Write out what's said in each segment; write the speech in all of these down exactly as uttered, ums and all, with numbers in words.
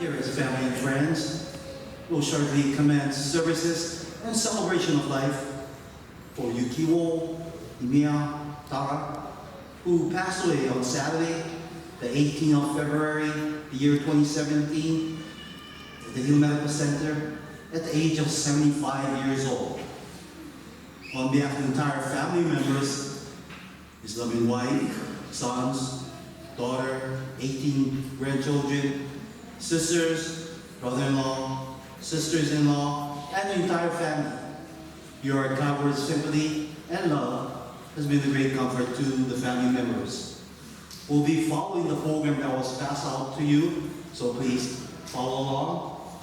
Here is family and friends. We'll shortly commence services and celebration of life for Yukiwo Imia Tara, who passed away on Saturday, the eighteenth of February, the year twenty seventeen, at the Hill Medical Center at the age of seventy-five years old. On behalf of the entire family members, his loving wife, sons, daughter, eighteen grandchildren, sisters, brother-in-law, sisters-in-law, and the entire family, your outward sympathy and love has been a great comfort to the family members. We'll be following the program that was passed out to you, so please follow along.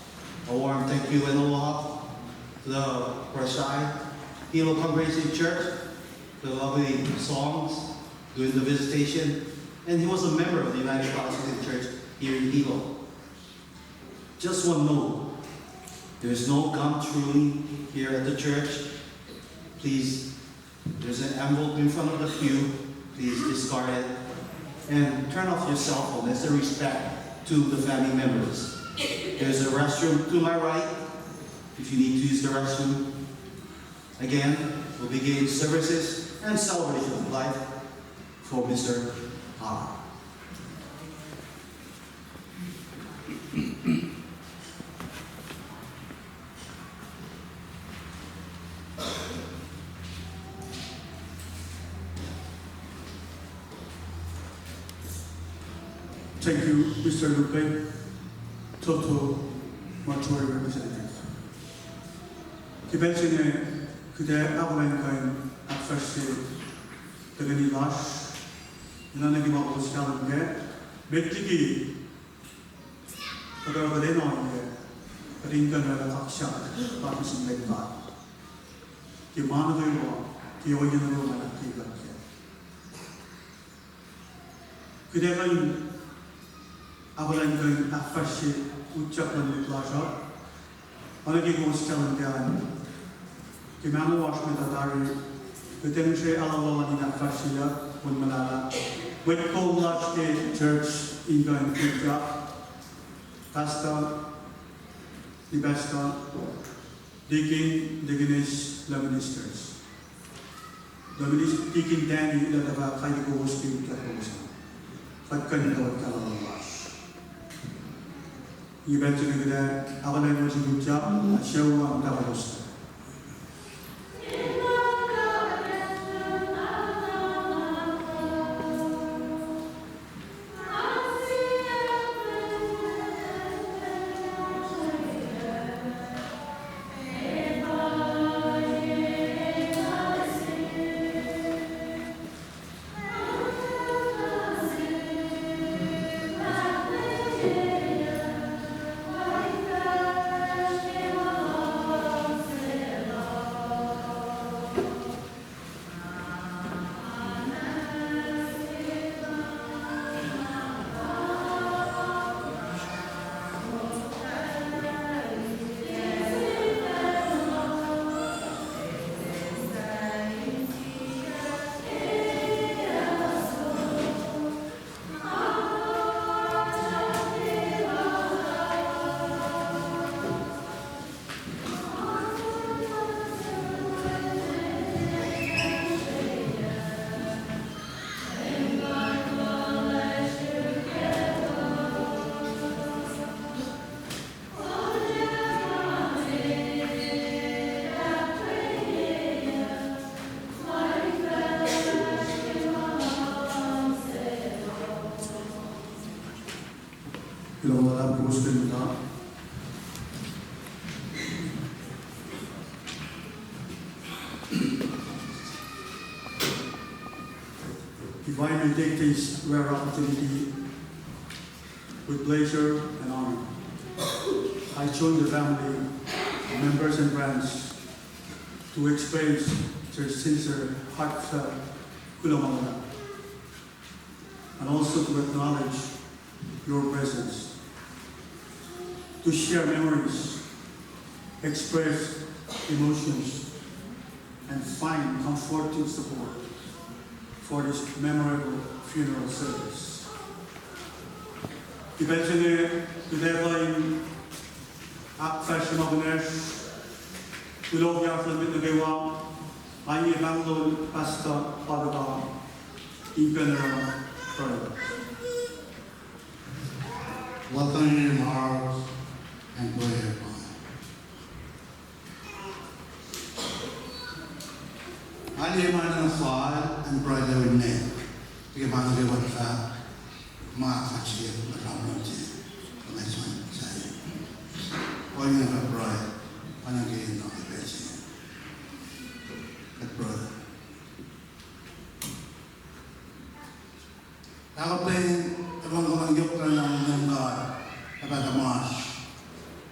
A warm thank you and aloha to the Rashai Hilo Congregation Church for the lovely songs during the visitation. And he was a member of the United Protestant Church here in Hilo. Just one note, there's no gum chewing here at the church. Please, there's an envelope in front of the pew. Please discard it and turn off your cell phone as a respect to the family members. There's a restroom to my right if you need to use the restroom. Again, we'll begin services and celebration of life for Mister Hara. Thank you, Mister Lupe, Toto Mortuary Representative. Ke pacl se inge kuht ac ahkolah in kuh in ahkfahsrye tuhkweni lasr, in oacna ke ma kowos kahlwem kac, met liki kuht oruh kuht enenuh in kuh in kuh in oraclah kaksak lasr nuh sin Leum God ke ma nuh kwewa, ke ohiyac nuh kwewa ma El ahkkweye kuht kac. Kuht ac kuh in ahkolah in kuh in ahkfahsrye utyak luhn mwet lasr uh, oacna ke kowos kahlwem kac an, ke mahno lasr met ah tari, kuht ac ngihsre alu lal in ahkfahsryeyuck, on muhlahlah, mwet kol lasr ke church in kuh in utyak, pastor, ni pastor, deacon, deaconess, lah ministers. Lah minis-, deacon Danny, lah tuhfah kain kowos ke utyak kowos an. Kuht kuh in kuh in kahlwem lasr. Inge pacl se inge kuht ac ahkolah in wi utyak, ac sucu an tafulosta. Kuloh ma luhlahp kowos ke muhta. If I may take this rare opportunity with pleasure and honor, I join the family, members and friends to express their sincere, heartfelt kuloh ma luhlahp, and also to acknowledge your presence, to share memories, express emotions, and find comforting support for this memorable funeral service. Ke pacl se inge, kuht ac kuh in ahkfahsrye ma kunacsr, kuloh ke oasr lun mwet nuh kwewa, oacyacpac pahngon Pastor Father Bob in pacna pruhe. Welcome in your hearts and pray upon. Alu ma na fal an pruhe lewin me. Ke ma nuh kwewa fahk, ma fahk sie, ma ramram se, ma sman sai. Ohinge fah pruhe, pa na ke na ke pacl se. Kuht pruhe. Ahkuhtweyac, evangelist yohk pacna luhn God, ac pahtuh mas.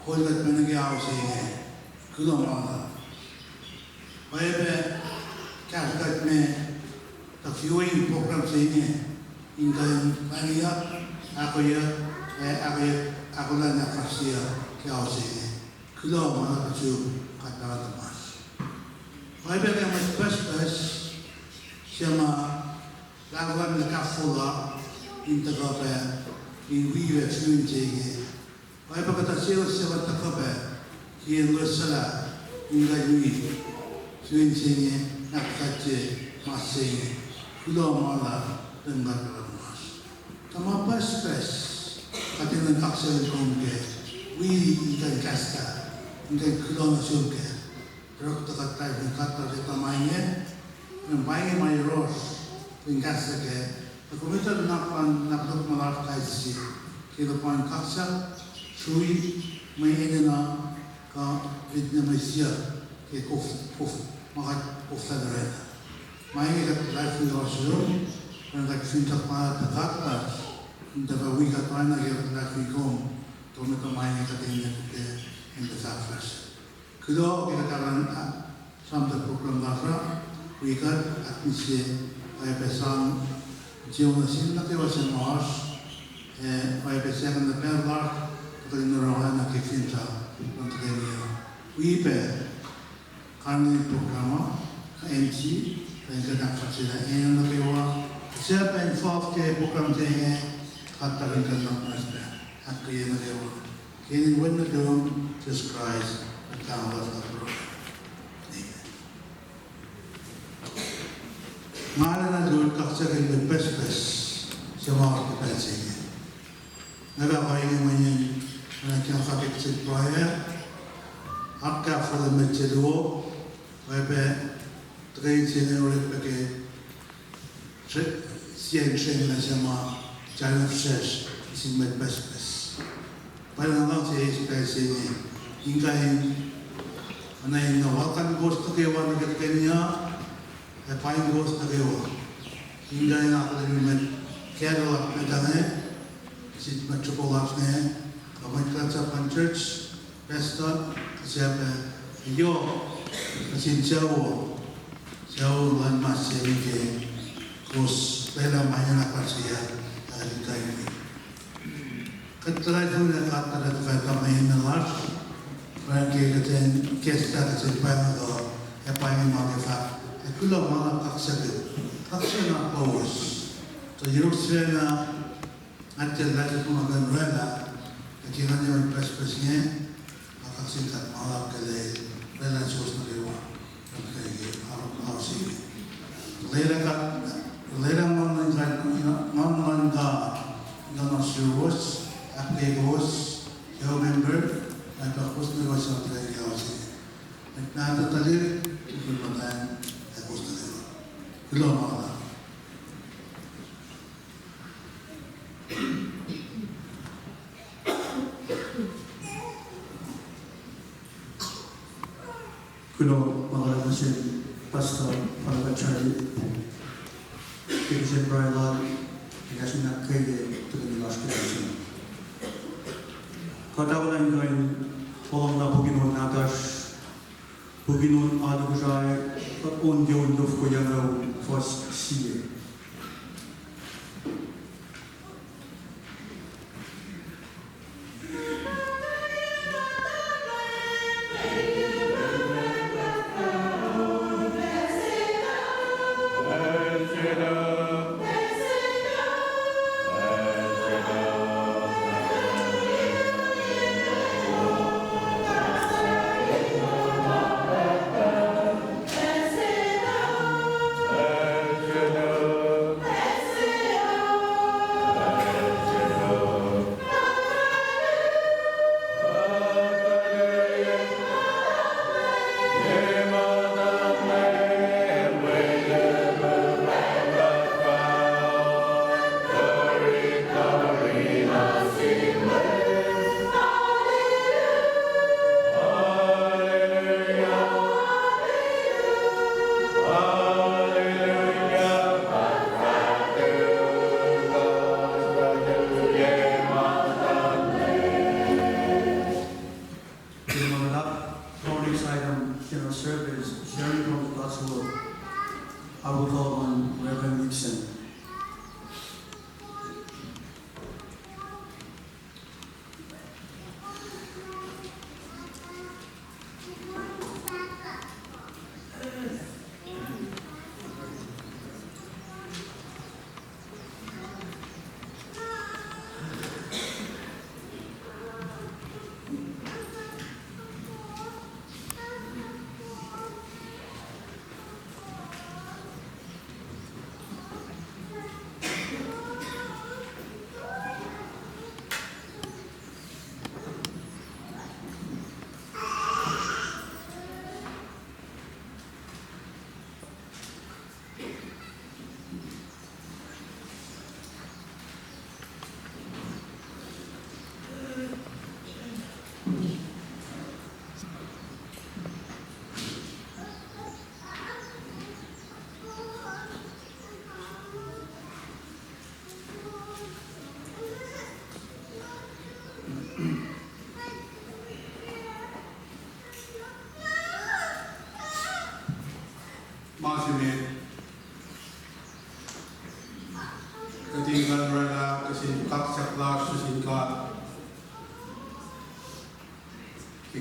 Kol kuht me nuh ke ao se inge, kuloh ma luhlahp. Oacyacpac, kahsruh kuht me, tuh viewing program se inge, in kuh in pahngonyuck, ahkoeyuck, ac ahkoeyuck, ahkolah in ahkfahsryeyuck ke ao se inge. Kuloh ma luhlahp nuh sum, God Pahpah tuhmasr. Oacyacpac ke mwet pucspucs, suc ma lahlfon nuh ke fohlohk, in tuhkuh pac, in wi viewing se inge. Oacyacpac kuhtuh selos suc ma tuhkuh pac, ke in loessuhlah, in kuh in wi viewing se inge, ahkfahsrye ma se inge. Kuloh ma luhlahp, Leum God Pahpah tuhmasr. Tuh ma pucspucs, kuht in kaksakihn kom ke, wi in kuh in kahslah, in kuh in kuloh nuh sum kac. Torok tuh kuht tari in kuht tari tuh ma inge, in pa inge ma yohrohsr, in kahslah kac, tuh kom etuh na pa na puk ma lasr kais sie, ke luhpan kaksak, srui, mwe enenuh, kuh rit na mwe siyuck, ke kof, kof, ma kuht koflah oraclah. Ma inge kuht luhlahlfongi lasr sum, kuht fin tuhkuh ma tuh kuht, in tuhkuh wi kuht oacna ke luhlahlfongi kom, tuh ma tuh ma inge kuht in kuht in tuhfahfahsr. Kuloh ke kuht arlac, ah, sramtweack program lasr uh, wi kuht ahkmihsye, oacyacpac sang, Jona sin nuh kwewa suc ma oasr, ac oacyacpac sahngweng na pacl lasr, kuht in oruh oacna ke finsrak, luhn tuhkweni uh. Wi pac, karihngihn program uh, kuh M C, kuh in kuht ahkfahsryelah enenuh nuh kwewa, suc pac involve ke program se inge, kuht tuh in kuht ahkmihsye, ahkkweye nuh kwewa. Ke inen Wen nuhtum, Jisus Kraist, kuht kuloh lasr uh pruhe. Amen. Nga arulacna lut kaksakihn mwet pucspucs, suc ma oasr ke pacl se inge. Nga fah kuh in mweyen, nga fah kihtin pruhe, ahkkahfo mwet se luo, oacyacpac, tuhkweni se inge orekma pac ke, sie, sie srwaclah suc ma, srwaclah fihsrwacsr, sin mwet pucspucs. Pwacye na luhngse eis pacl se inge, in kuh in, oacna in welcome kowos nuh kwewa nuh ke tuhkweni uh, ac paing kowos nuh kwewa. In kuh in akihlen mwet kaclol lasr met inge, sin mwet sruhpuh lasr inge, kuh mwet kuhlwacnsap luhn church, pastor, kihsacpac, yohk, nuh sin sucu, sucu luhn mas se inge, kowos lwelah ma inge ahkfahsryeyuck, ac in kuh in Kuht luhlahlfongi lah God El ac tuhfah tuh mweyen lasr, oruh ke kuht in kahslah kuht in pwacye nuh kwewa, ac pa inge ma ke fahk, ac kuloh ma luhlahp kaksakihn, kaksakihn kowos. Tuh yohrohsr sifacna, nga tiac luhlahlfongi ma kuh in orwaclah, ac ke nga nimet pucspucs inge, nga kaksakihn God ma luhlahp ke lwelah suwos nuh kwewa. Lwelah God, lwelah Nguhn luhn God, Nguhn luhn God, in nuh suwos, ahkkweye kowos, sucu mempucr, ac kowos nuh kwewa suc muhta ke ao se inge. Mwet mahtuh tuhlihk, tukun muhtwacn, ac kowos nuh kwewa. Kuloh ma luhlahp. Kuloh ma luhlahp nuh sin Pastor Father Charlie, ke kihsen pruhe lal, ac kahs in ahkkweye tuhkweni lasr ke pacl se inge. Kuht ahkolah in kuh in lohng na puk in on nahtuhsr, puk in on Alu Kosrae, on ke on tofko yac na fuhs sie.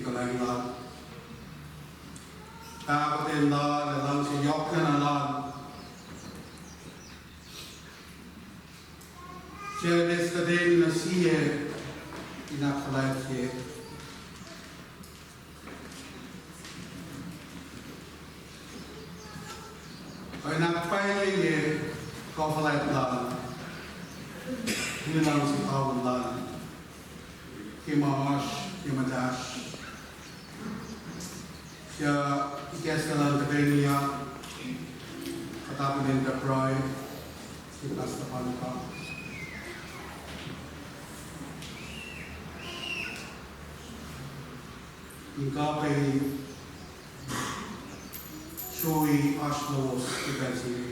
kuhlwacng lal, pahkotwen lal, ac luhngse yohkna lal. Suc elos kuhtwena sie in ahkfuhlwactye. Kuh in ahkpwacye kuh fuhlwact lal, in luhngse kaul lal, ke ma oasr, ke muhtahsr. Suc ikacslah luhn tuhkweni uh, kuht akihlen pac pruhe ke Pastor Paluka. In kuh pac in srui oasr lowos ke pacl se inge.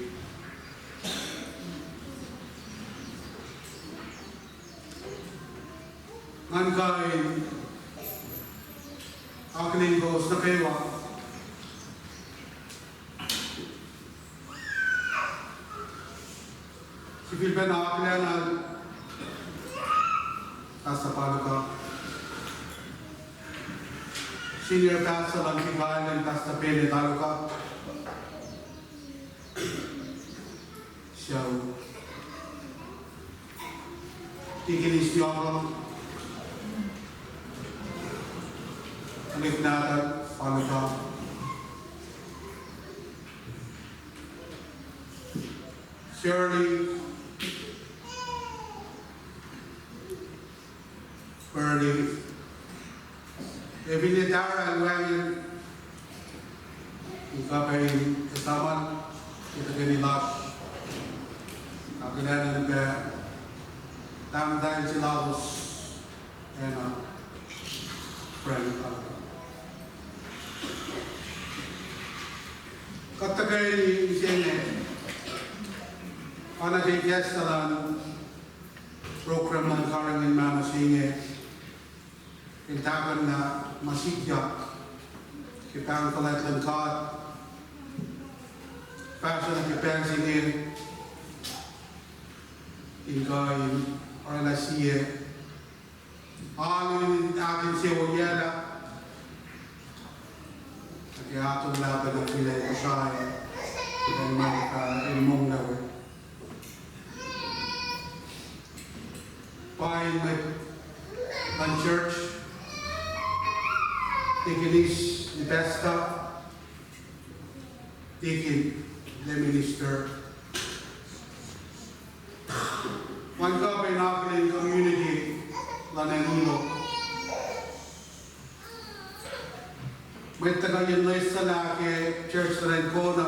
Ngan kuh in akihlen kowos nuh kwewa. Sifilpacna akihlen Pastor Paluka, Senior Pastor luhn Kikal, Pastor Pele Taluka, suc Deaconess Yoko, Tuhlihk Nahtuhl Paluka, Shirley, Burley, ac finne Tara el wacngihn, in kuh pac in esamuhl ke tuhkweni lasr, akihlen pac tahmtahel se lalos, Anna, Frank, Alba. Kuht tuhkweni mihsenge, oacna ke ikacslah luhn program luhn karihngihn mahno se inge, in tahkuhnlah ma sikyak ke pahng fuhlwact luhn God, fahsruh nuh ke pacl se inge, in kuh in oraclah sie alu in ahkinsewowoye lah, nuh ke atomlah pacna fin acn Kosrae, in ma, uh, in monglawe. Pa in mwet luhn church, deaconess, pastor, deacon, lay minister. Ngan kuh pac in akihlen community luhn acn Ilo. Mwet tuhkuh in loessuhlah ke church luhn acn Kona,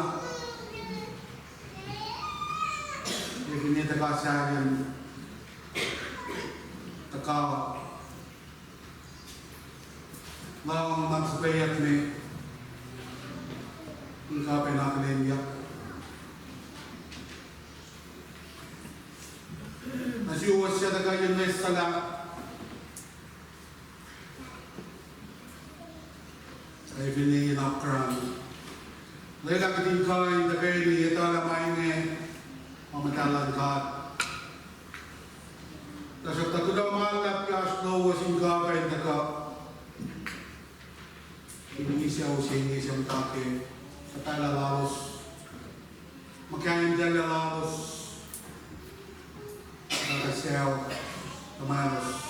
ac finne tuhkuh sahyacn tuhkuh, lohng nuh suhpweyuck me, in kuh pac in akihlenyuck nuh suwos suc tuhkuh in loessuhlah ac finne in apkuhran. Lwelah kuht in kuh in tuhkweni etuhlah ma inge, ma muhtahl luhn God. Tuhsruhktuh kuloh ma luhlahp ke oasr lowos in kuh pac in tuhkuh in misac se inge, suc muhta ke suhpwaclah lalos, muhkahimtaclah lalos, kuhtuh sucu, tuhmwaclos.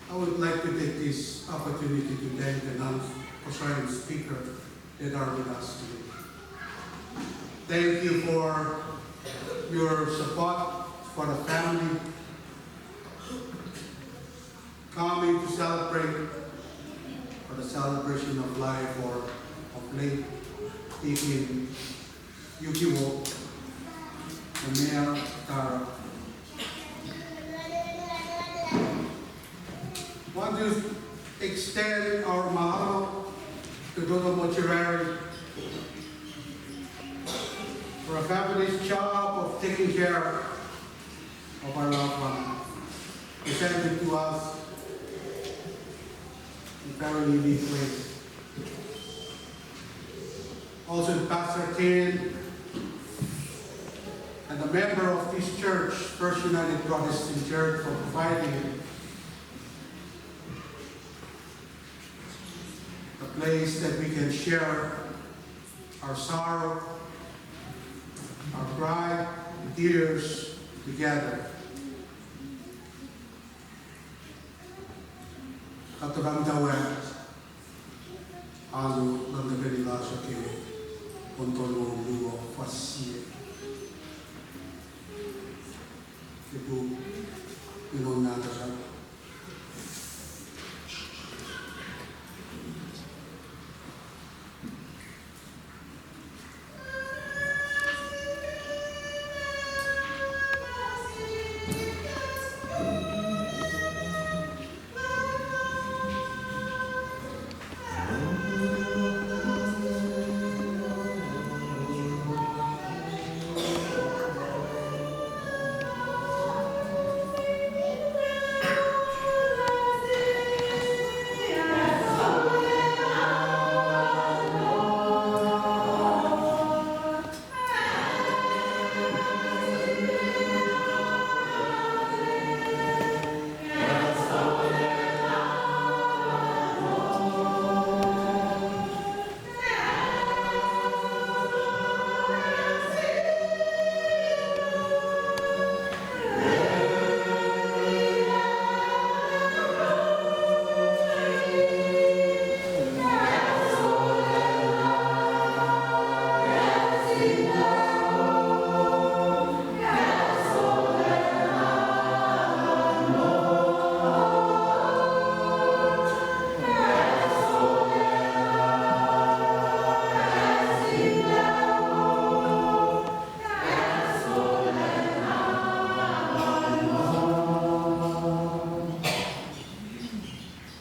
I would like to take this opportunity to thank the non-Korean speaker that are with us today. Thank you for your support for the family coming to celebrate for the celebration of life or of late Deacon Yukiwo and Mayor Tara. Want to extend our mahalo to Dodo Mortuary for a fabulous job of taking care of our loved one, presented to us in very unique way. Also, Pastor Ken, And a member of this church, First United Protestant Church, for providing a place that we can share our sorrow, our cry, tears together. Kuht tuhfah muhtwacwacack alu luhn tuhkweni lasr uh ke on tolngoul luo fuhs sie. Ke puk in on nahtuhsr uh.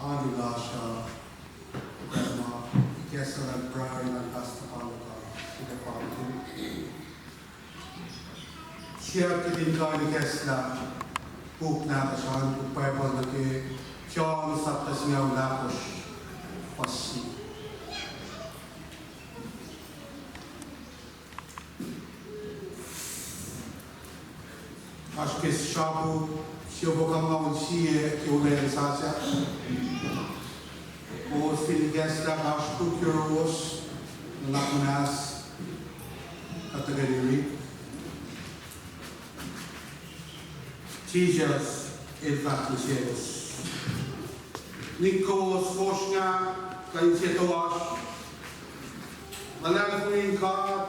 Alu lasr uh, Grandma, ikacslah pruhe luhn Pastor Paluka, Peter Paluka. Siyuck kuht in kuh in ikacslah puk nahtuhsr an, puk Bible nuh ke John sapta singucul ahkosr, fuhs sie. Oasr ke srapu siofok angngaul sie ke olweacng sasuc. Kowos fin ikacslah, oasr puk yohrohlos, nuhnak muhnahs, kuht tuhkweni rit. Jisus El fahk nuh selos, Nihk kowos fosrngah kuh inse toasr? Luhlahlfongi in God,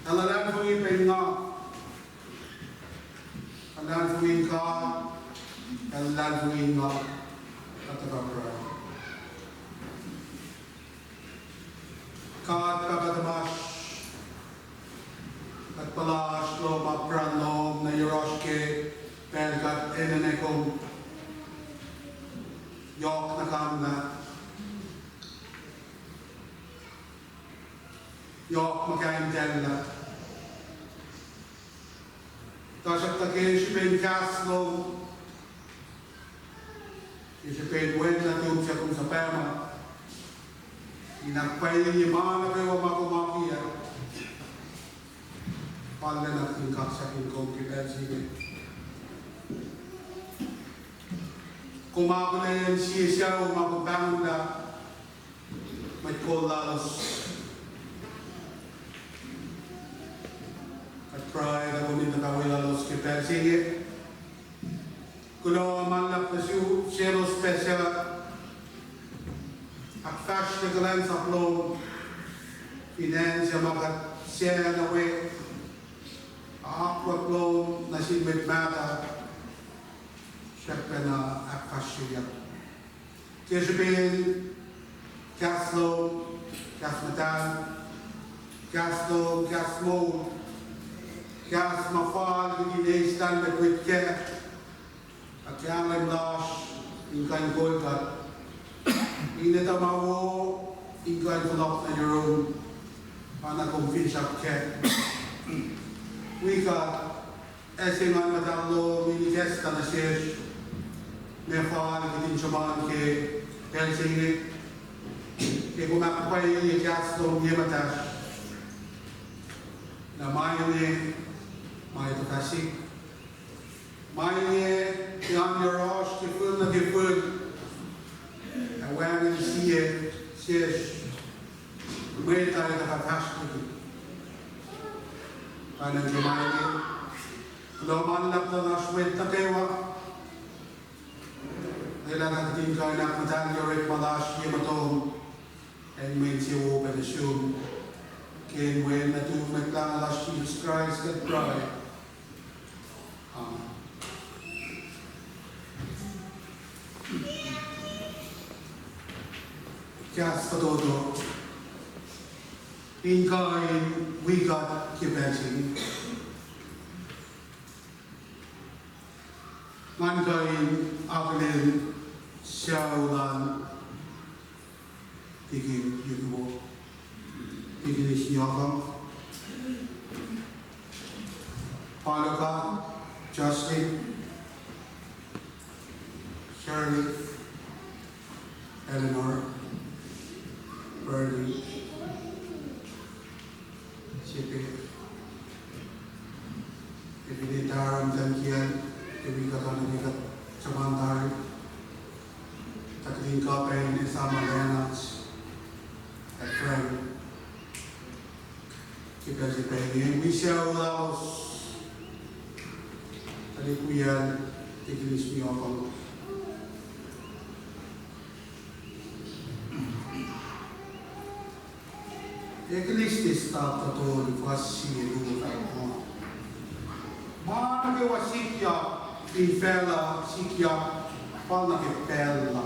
ac luhlahlfongi pac in nga. Luhlahlfongi in God, ac luhlahlfongi in nga. Kuht tuhkuh pruhe. God Pahpah tuhmasr, kuht puhla oasr lom apkuhran lom nuh yohrohsr ke pacl kuht enenuh kom yohk nuhkamlah, yohk muhkahntacllah. Tuhsruhktuh ke srihpen kahs lom, ke srihpen wen nuhtum suc kom suhpwacma, in ahkpwacye ma nuh kwewa ma kom akiyac, fal na kuht in kaksakihn kom ke pacl se inge. Kom akihlen sie sucu ma kom pahngonlah mwet kol lalos. Kuht pruhe lah kom in tuhkuh weluhlos ke pacl se inge. Kuloh ma luhlahp nuh sum selos pac suc ahkfahsrye kuhlwacnsap lom fin acn se ma kuht sacna we, akwuck lom nuh sin mwet mahtuh, srackpacna ahkfahsryeyuck. Ke srihpen kahs lom, kahs muhtahl, kahs lom, kahs moul, kahs ma fal kihtin eis lahlmwetmwet kac, ac kahlwem lasr in kuh in kol kuht in etuh ma wo, in kuh in fohlohk nuh yurum, pa na kom finsrak kac. Wi kuht, ase Nguhn Muhtahl lom in ikacslah nuh sesr ma fal kihtin sruhmuhn ke pacl se inge, ke kom ahkpwacye kahs lom ye muhtahsr, na ma inge Ma etuh fah sik. Ma inge ke oan yohrohsr ke fihl nuh ke fihl, ac wacngihn sie sesr mwet ah etuh fah fahsr liki. Kain in ke ma inge, kuloh ma luhlahp luhn oasr mwet nuh kwewa. Lwelah kuht in kuh in ahkmuhtahlye orekma lasr ye motom, ac mwe insewowo pac nuh sum. Ke inen Wen nuhtum Mwet Lahngo lasr Jisus Kraist kuht pruhe. Amen. Kahs fototo: In kuh in wi God ke pacl se inge. Ngan kuh in akihlen sucu lal Tikin Yukiwo, Tikinis Niokong, Paloka, Justin, Shirley, Eleanor, Bernie, Sipe, ac finne taram Tankian, ke wi kuht oacna ke kuht sruhmuhn tari, tuh kuht in kuh pac in esam Leonard ac Frank ke pacl se pac inge, wi sucu lalos, tuhlihk wiyacl Tikinis Niokong. Ecclesiastes sapta tolu fuhs sie luo fahk muh, ma nuh kwewa sikyak fin facluh sikyak fal nuh ke pacl la.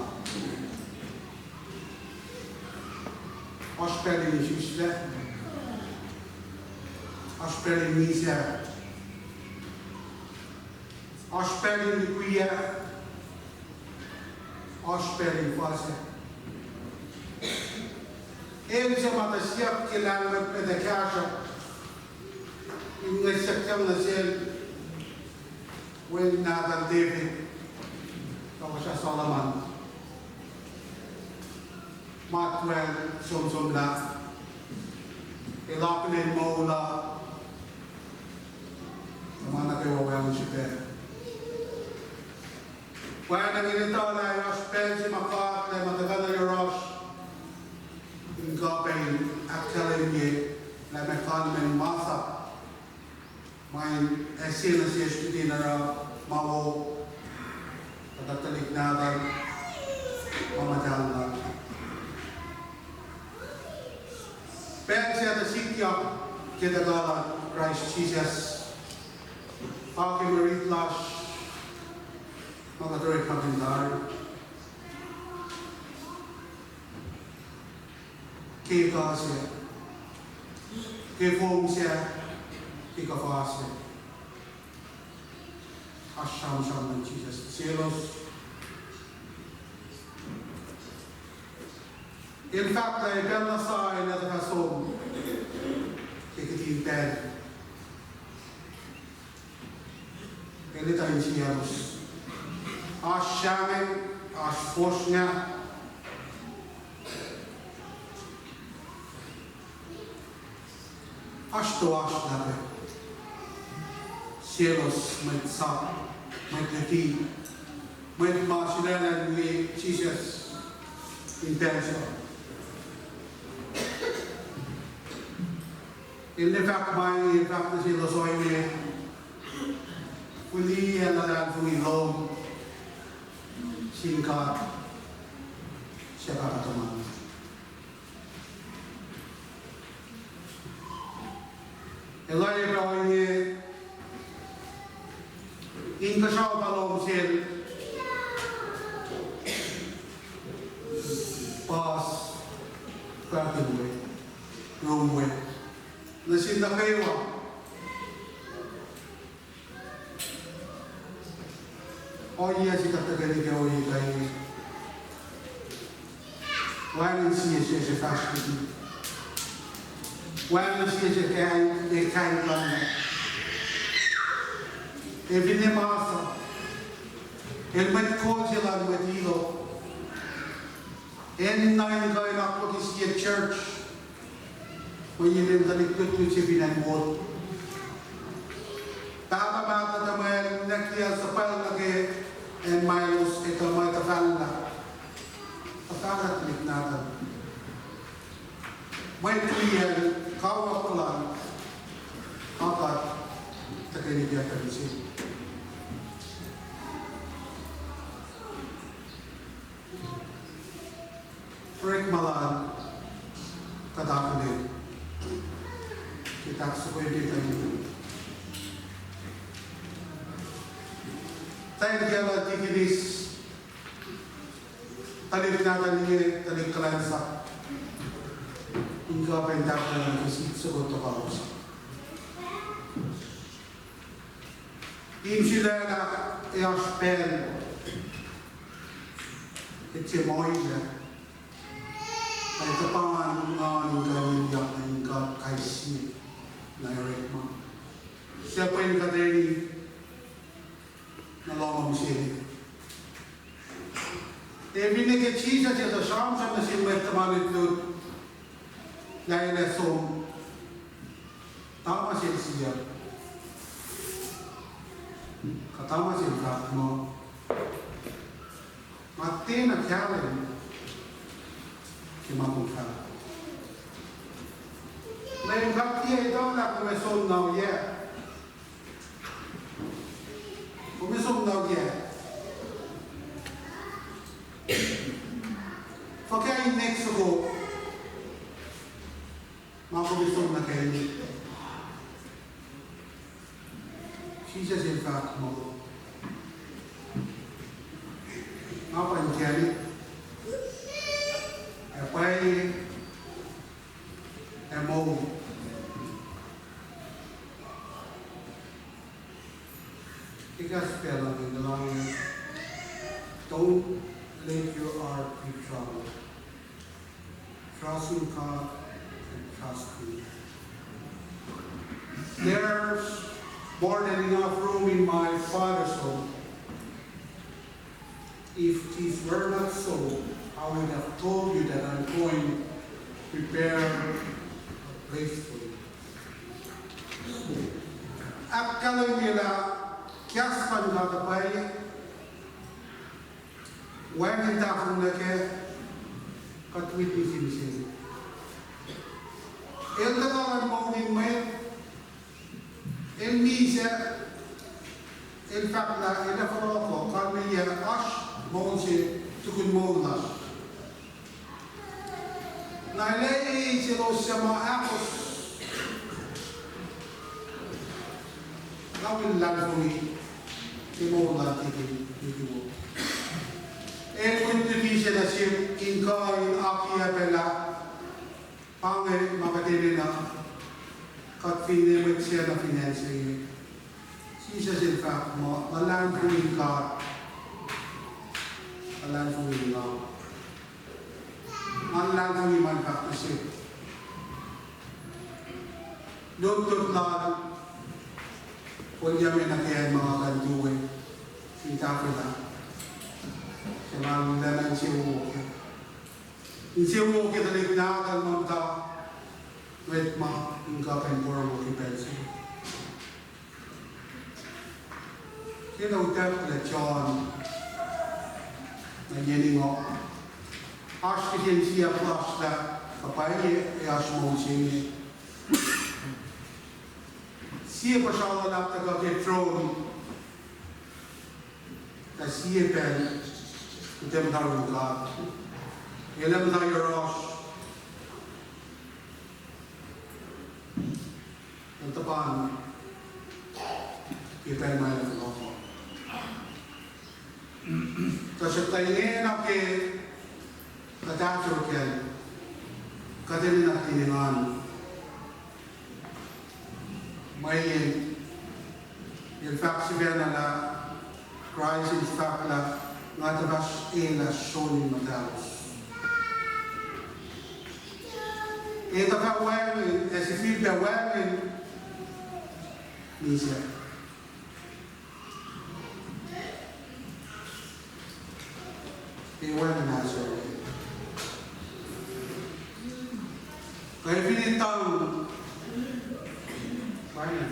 Oasr pacl in isuslac, oasr pacl in misac, oasr pacl in lihkwiyac, oasr pacl in fuhsac. El suc ma tuh siyuck ke lahlmwetmwet ac kahsruhp in ngwetsakyang nuh sel wen nahtuhl David, tohkohsrah Solomon, matwacl somsomlah, el akihlen moul uh, ma nuh kwewa wacngihn srihpac. Pwacnwacng in etuh lah oasr pacl se ma God El ac ma tuhkuh nuh yohrohsr in kuh pac in ahkkahlwemye lah meac kalmacn masap ma in ase nuh sesr kihtin oruh ma wo, tuh kuht tuhlihk nahtuhl ma muhtahl Lal. Pacl se tuh sikyak ke tuhka luhn Kraist Jisus, pa ke mwe rit lasr ma kuht orekmakihn tari, ke ekuh sac, ke fong sac, ke kuhfa sac. Oasr sramsram luhn Jisus selos. El fahk lah pacl na sa El ac tuhkuh som ke kihtin pacl. El etuh insiyaclos. Oasr sahngweng, oasr fosrngah, oasr toasr lah pac selos mwet sap, mwet luti, mwet ma sulaclah in liye Jisus in pacl se. El ne fahk ma inge, fahk nuh selos ohinge, fihliyac luhlahlfongi lom sin God suc God tuhman. El oacyacpac ohinge, inkuhsrao pa lom sel puhs, fahkihn we, rom we, nuh sin nuh kwewa. Ohiyac se kuht tuhkweni ke ohiyac inge, wacngihn sie sesr fahsr liki. Wacngihn sie sesr kain, kain luhn, ac finne masap, el mwet kol se luhn mwet Hilo, enenuh in kuh in akwucki sie church mweyen el tuhlihk lutlut se fin acn Ward. Mahtuh tuhmwacl, na kiyacl suhpwacl nuh ke acn Milos, etuh ma tuhfahlah. Tuhfahlah tuhlihk nahtuhl. Mwet liyacl, kawuck lal, ma kuht tuhkweni ke pacl se. Orekma lal, kuht akihlen ke tahk soko ke tani. Thank you, Lord Deaconess. Tuhlihk nahtuhl inge, tuhlihk kuhlwacnsap. In kuh pac in tahfwelah nuh ke sip soko tohkohsrah. In sulaclah, ac oasr pacl ke sie moilac, ac tuhpan nga in kuh in yak nuh in kuh kais sie na orekma. Suc pwen kuht eni nuh lohm se. Ac finne ke Jisus el tuh sramsram nuh sin mwet tuhma lutlut, lah el ac som, Thomas el siyuck, kuh Thomas el fahk muh, nga tiacna kahlwem ke ma kom fahk. Leum, kuht tiac etuh lah kom ac som na oyac. Kom ac som na oyac. Fuhkah inek soko ma kom ac som nuh kac? Jisus el fahk muh, nga pa inkacnek, ac pwacye, ac moul. Ekahsr pacl uh, don't let your heart be troubled. Trust in God and trust me. There's more than enough room in my Father's home. If this were not so, I would have told you that I'm going to prepare a place for you. Ahkkahlwemye lah kahs luhn God uh pwacye, wacngihn tahfonglac kac, kuht witness in se. El tuhkuh luhn moul in mwet, el misac, el fahk lah el ac fohlohkoh, kalmeyac oasr moul se tukun moul lasr. Na el ac eis elos suc ma ahkos, na el luhlahlfongi ke moul lal tikin nuhtuwo. El witness nuh sihk in kuh in akiyac pac lah pa inge ma kuht enenuh, kuht finne mwet se na fin acn se inge. Jisus el fahk muh, luhlahlfongi God, luhlahlfongi nga. Nga luhlahlfongi ma el fahk nuh sihk. Lutlut lal, kolyucme nuh ke acn ma nga kuh in tu we in tahfwelah. Ke ma lwelah insewowo ke, insewowo ke tuhlihk nahtuhl ma muhta, mwet ma in kuh in porongo ke pacl se. Ke na utucklah John, na yeni ngo, oasr kihsen siyuck lasr lah kuh pwacye ac oasr moul se inge. Sie puhsra luhlahp tuhkuh ke tron, tuh sie pacl kuht muhta yurin God. El ac muhta yohrohsr. El tuhpan ke pacl ma el fohlohkoh. Tuhsruhktuh ingena ke kuht ahsor kac, kuht enenuh in engan. Mweyen el fahk sifacna lah, Kraist el fahk lah, nga tuh fahsr elah sron in muhtahlos. Ac tuh fah wacngihn, ac sifilpac wacngihn misac. Ac wacngihn ahsor. Kuh fin etuh, wacngihn.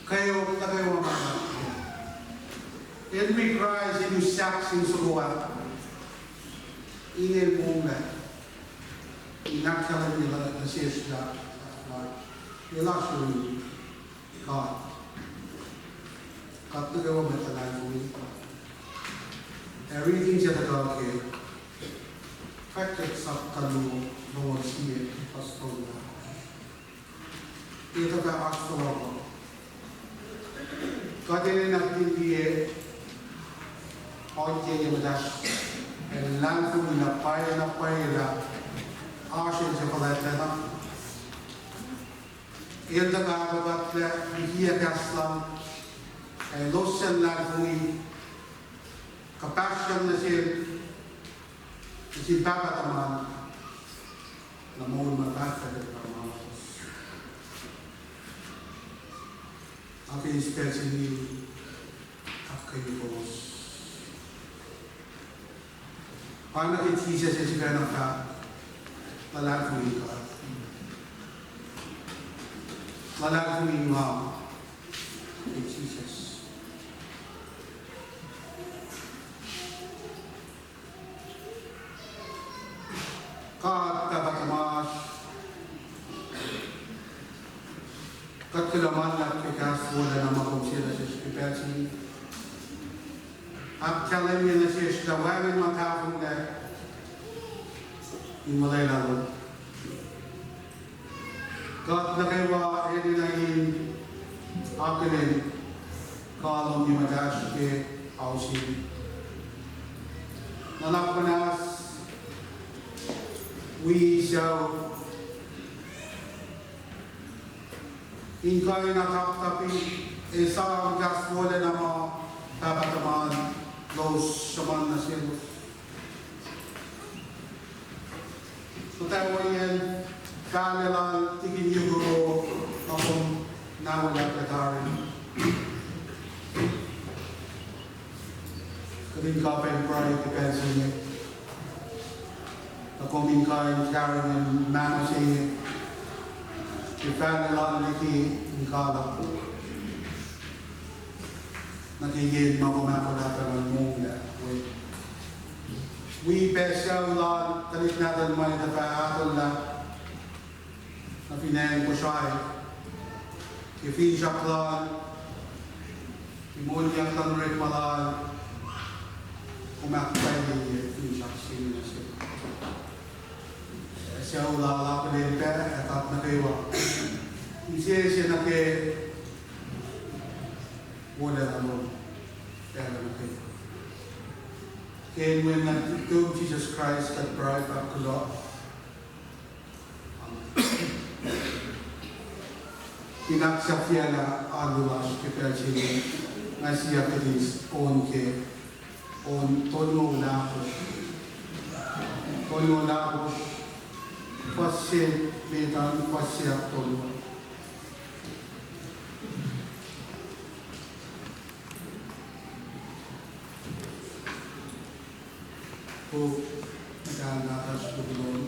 Kweok nuh kwewa ma, el wi Kraist, el wi sahk sin soko ah, in el monglac, in ahkkahlwemye nuh sesr lah, lah el oasr yurin God. Kuht nuh kwewa mwet luhlahlfongi, ac riti se tuhkuh ke Fwackyuck sapta luo, longoul sie, fuhs tolngoul ah. Etuh fah oasr fohlohkoh. Kuht enenuh in liye ohiyac ye muhtahsr, ac luhlahlfongi na pwacye na pwacye lah oasr el suc fuhlwactlacna. El tuhkuh ahkkuhtlac liki kahs lal, ac elos suc luhlahlfongi, kuhpahsryang nuh sel, nuh sin Pahpah tuhmwacl, na moul ma pahtpaht ac pahmahos. Ac ke eis pacl se inge, ahkkweye kowos. Pa nuh ke Jisus, ac sifacna fahk, luhlahlfongi God. Luhlahlfongi nga ke Jisus. God Pahpah tuhmasr, kuht kuloh ma luhlahp ke kahs wolacna ma kom sang nuh sesr ke pacl se inge. Ahkkahlwemye nuh sesr lah wacngihn ma tahfonglac in molwelah lom. Kuht nuh kwewa enenuh in akihlen kalmacn muhtahsr ke ao se inge. Nuhnak muhnahs, wi sucu, in kuh in ataptapi, ac sang kahs wolacna ma Pahpah tuhmwaclos sruhmuhn nuh selos. Kuhtuh ohiyacn fahlac lal Tikin Yukuro, ma kom na olahpac tari. Kuht in kuh in pruhe ke pacl se inge. Tuh kom in kuh in karihngihn mahno se inge ke fahlac lal liki in kalak nuh ke yen ma kom ahkolah pac in monglac we. Wi pac sucu lal, tuhlihk nahtuhl ma etuh fah ahkolah nuh fin acn Kosrae ke finsrak lal, ke moulyak luhn orekma lal, kom ahkpwacye finsrak se inge nuh sel. Sucu lal akihlen pac, ac kuht nuh kwewa, insese nuh ke wolacna lom pacl nuh kwewa. Ke inen Wen nuhtum Jisus Kraist kuht pruhe ac kuloh. Amen. Ke nga siyuck lah alu lasr ke pacl se inge, nga siyuck kuht in on ke, on tolngoul ahkosr. Tolngoul ahkosr, fuhs se met an, fuhs se ahktolu. Kom muhtahl nahtuhsr lom.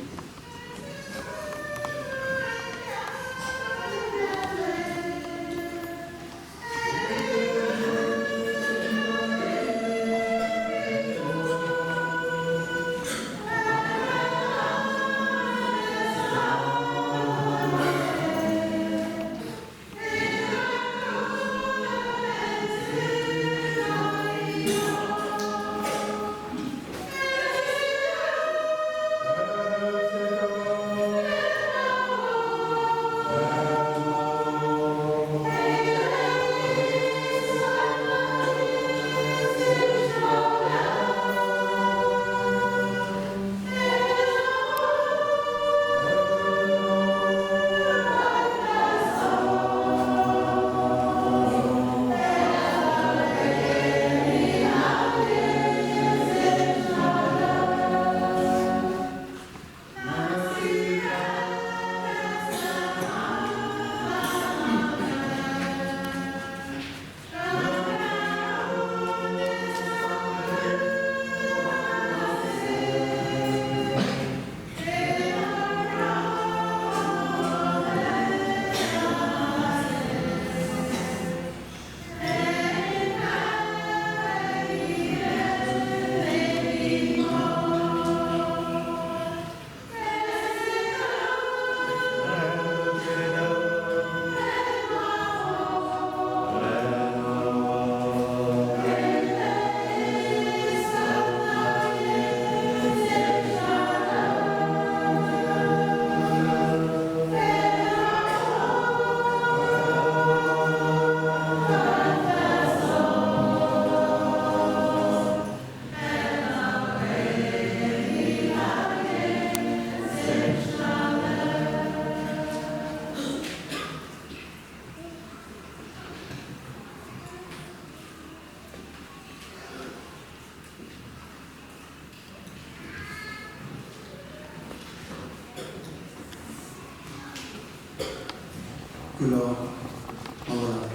Our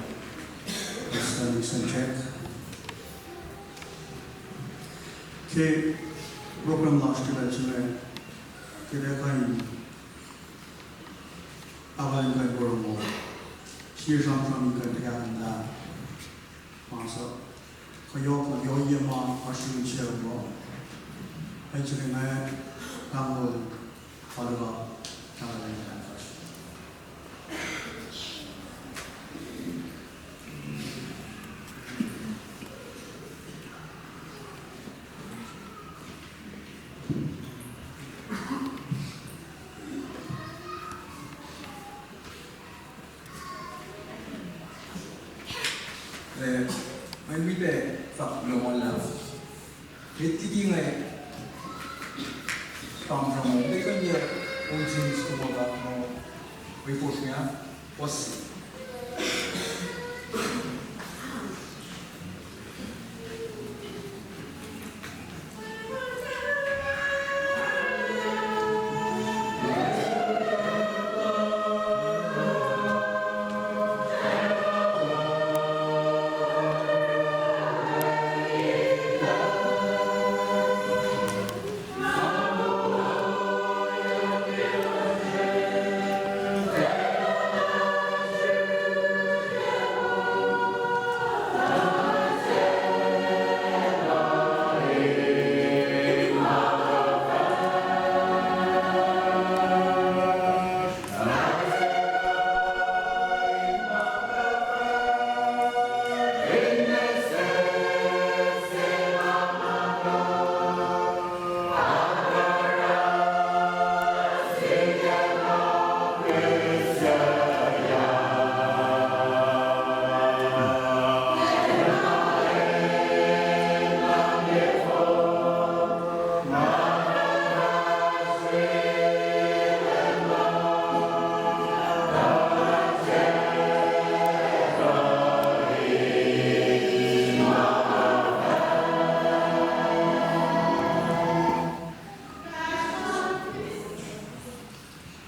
standing sound check. Ke program lasr ke pacl se inge, ke pacl kuh in ahkolah in kuh in porongo, sie sramsram in kuh in pahkotwen lah ma suc kuh yohk nuh ke ohiyac ma oasr yurin sucu uh. Pacl se inge, pahngon alu uh, pahngon Eh, mwe wi pac fahk kuloh ma luhlahp. Met liki inge, sramsram, met liki inge, on sins kuh ma luhlahp, mwe fosrngah, puhs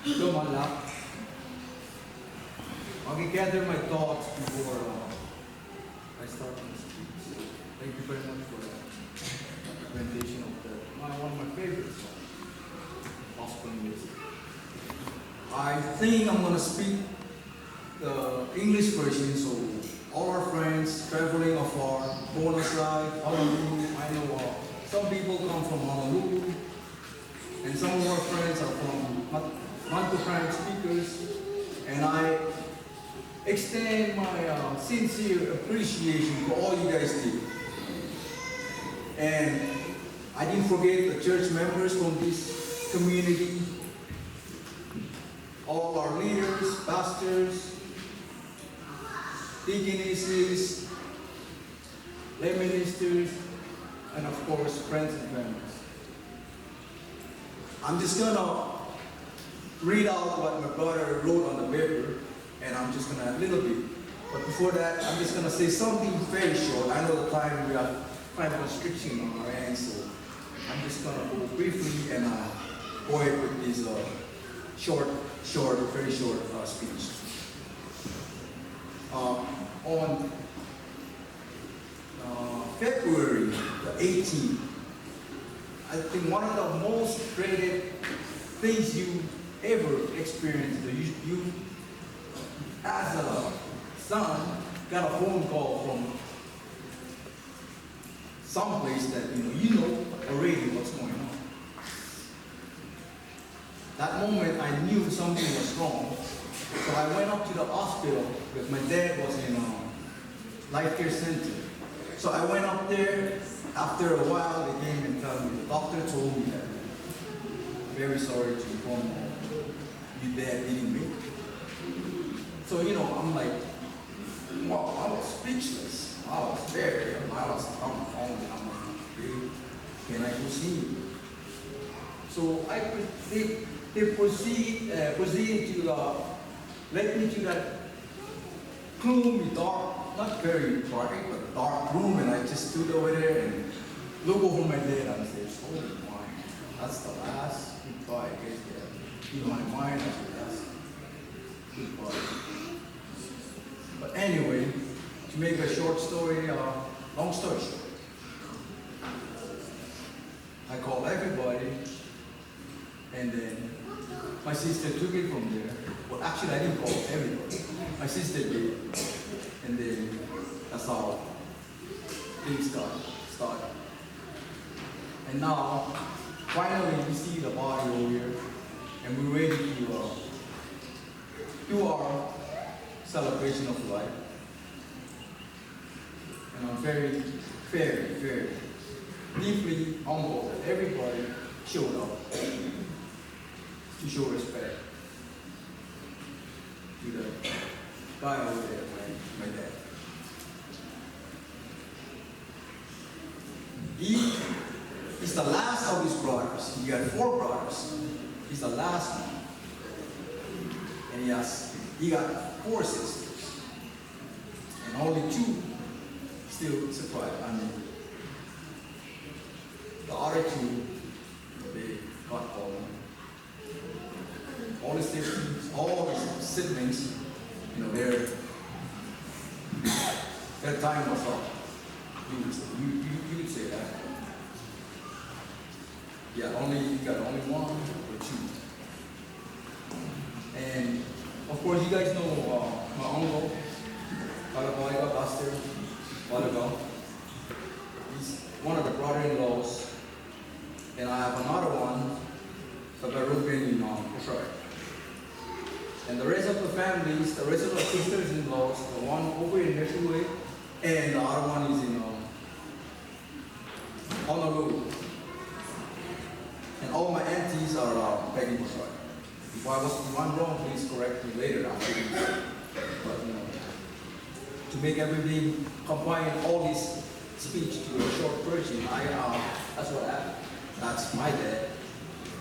Kuloh ma luhlahp. I can gather my thoughts before uh, I start my speech. Thank you very much for that presentation of the, my, one of my favorite songs, gospel music. I think I'm gonna speak the English version, so all our friends traveling afar, Bonasai, Honolulu, I know uh, some people come from Honolulu, and some of our friends are from not, not the French speakers, and I extend my uh, sincere appreciation for all you guys did. And I didn't forget the church members from this community, all our leaders, pastors, deaconesses, lay ministers, and of course, friends and families. I'm just gonna read out what my brother wrote on the paper, and I'm just gonna add a little bit. But before that, I'm just gonna say something very short. I know the time, we have time constriction on our hands, so I'm just gonna go briefly and uh, go ahead with this uh, short, short, very short uh, speech. Uh, on uh, February the eighteenth, I think one of the most dreaded things you ever experienced, that you, you as a son got a phone call from someplace that you know, you know already what's going on. That moment, I knew something was wrong. So I went up to the hospital because my dad was in a life care center. So I went up there. After a while, they came and told me, the doctor told me that, "Very sorry to inform you, your dad didn't make it." So, you know, I'm like, wow, I was speechless. I was very, I was dumbfounded. I'm like, "Really? Can I go see him?" So I pre- they, they proceed, uh, proceeded to uh, led me to that gloomy, dark, not very bright, but dark room, and I just stood over there and look over my dad and said, "Oh my, that's the last goodbye I guess that in my mind, that's the last goodbye." But anyway, to make a short story, uh, long story short, I called everybody, and then my sister took it from there. Well, actually, I didn't call everybody. My sister did, and then that's how things got started. And now, finally, we see the body over here, and we're ready to, uh, do our celebration of life. And I'm very, very, very deeply humbled that everybody showed up to show respect to the guy over there, my, my dad. He is the last of his brothers. He had four brothers. He's the last one. And he has, he got four sisters. And only two still survive. I mean, the other two, they got fallen. All his siblings, all his siblings, you know, their, their time was up. You would, you, you, you would say that. Yeah, only, you got only one or two. And of course, you guys know, uh, my uncle, Kalabaiga, Pastor Kalabaiga. He's one of the brother-in-laws. And I have another one, Papa Ruben in, uh, Kosrae. And the rest of the families, the rest of the sisters-in-laws, the one over in Meshule, and the other one is in, um, Honolulu. And all my aunties are, uh, back in Kosrae. If I was, if I'm wrong, please correct me later after this. But, you know, to make everything, combine all this speech to a short version, I, uh, that's what happened. That's my dad.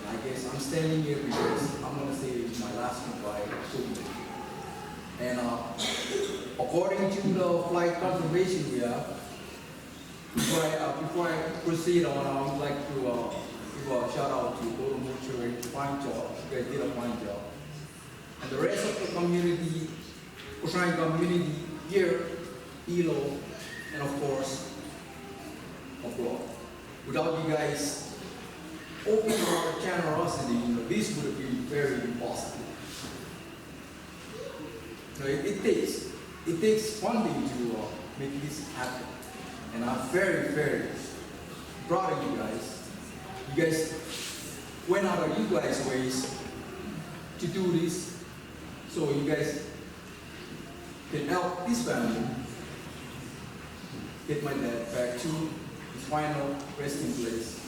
And I guess I'm standing here because I'm gonna say my last goodbye to him. And, uh, according to the flight confirmation we have, before I, uh, before I proceed on, I would like to, uh, give a shout out to Golden Mortuary, fine job. You guys did a fine job. And the rest of the community, Kosrae community here, Ilo, and of course, abroad. Without you guys open our generosity, you know, this would have been very impossible. No, it, it takes, it takes funding to, uh, make this happen. And I'm very, very proud of you guys. You guys went out of you guys' ways to do this, so you guys can help this family get my dad back to his final resting place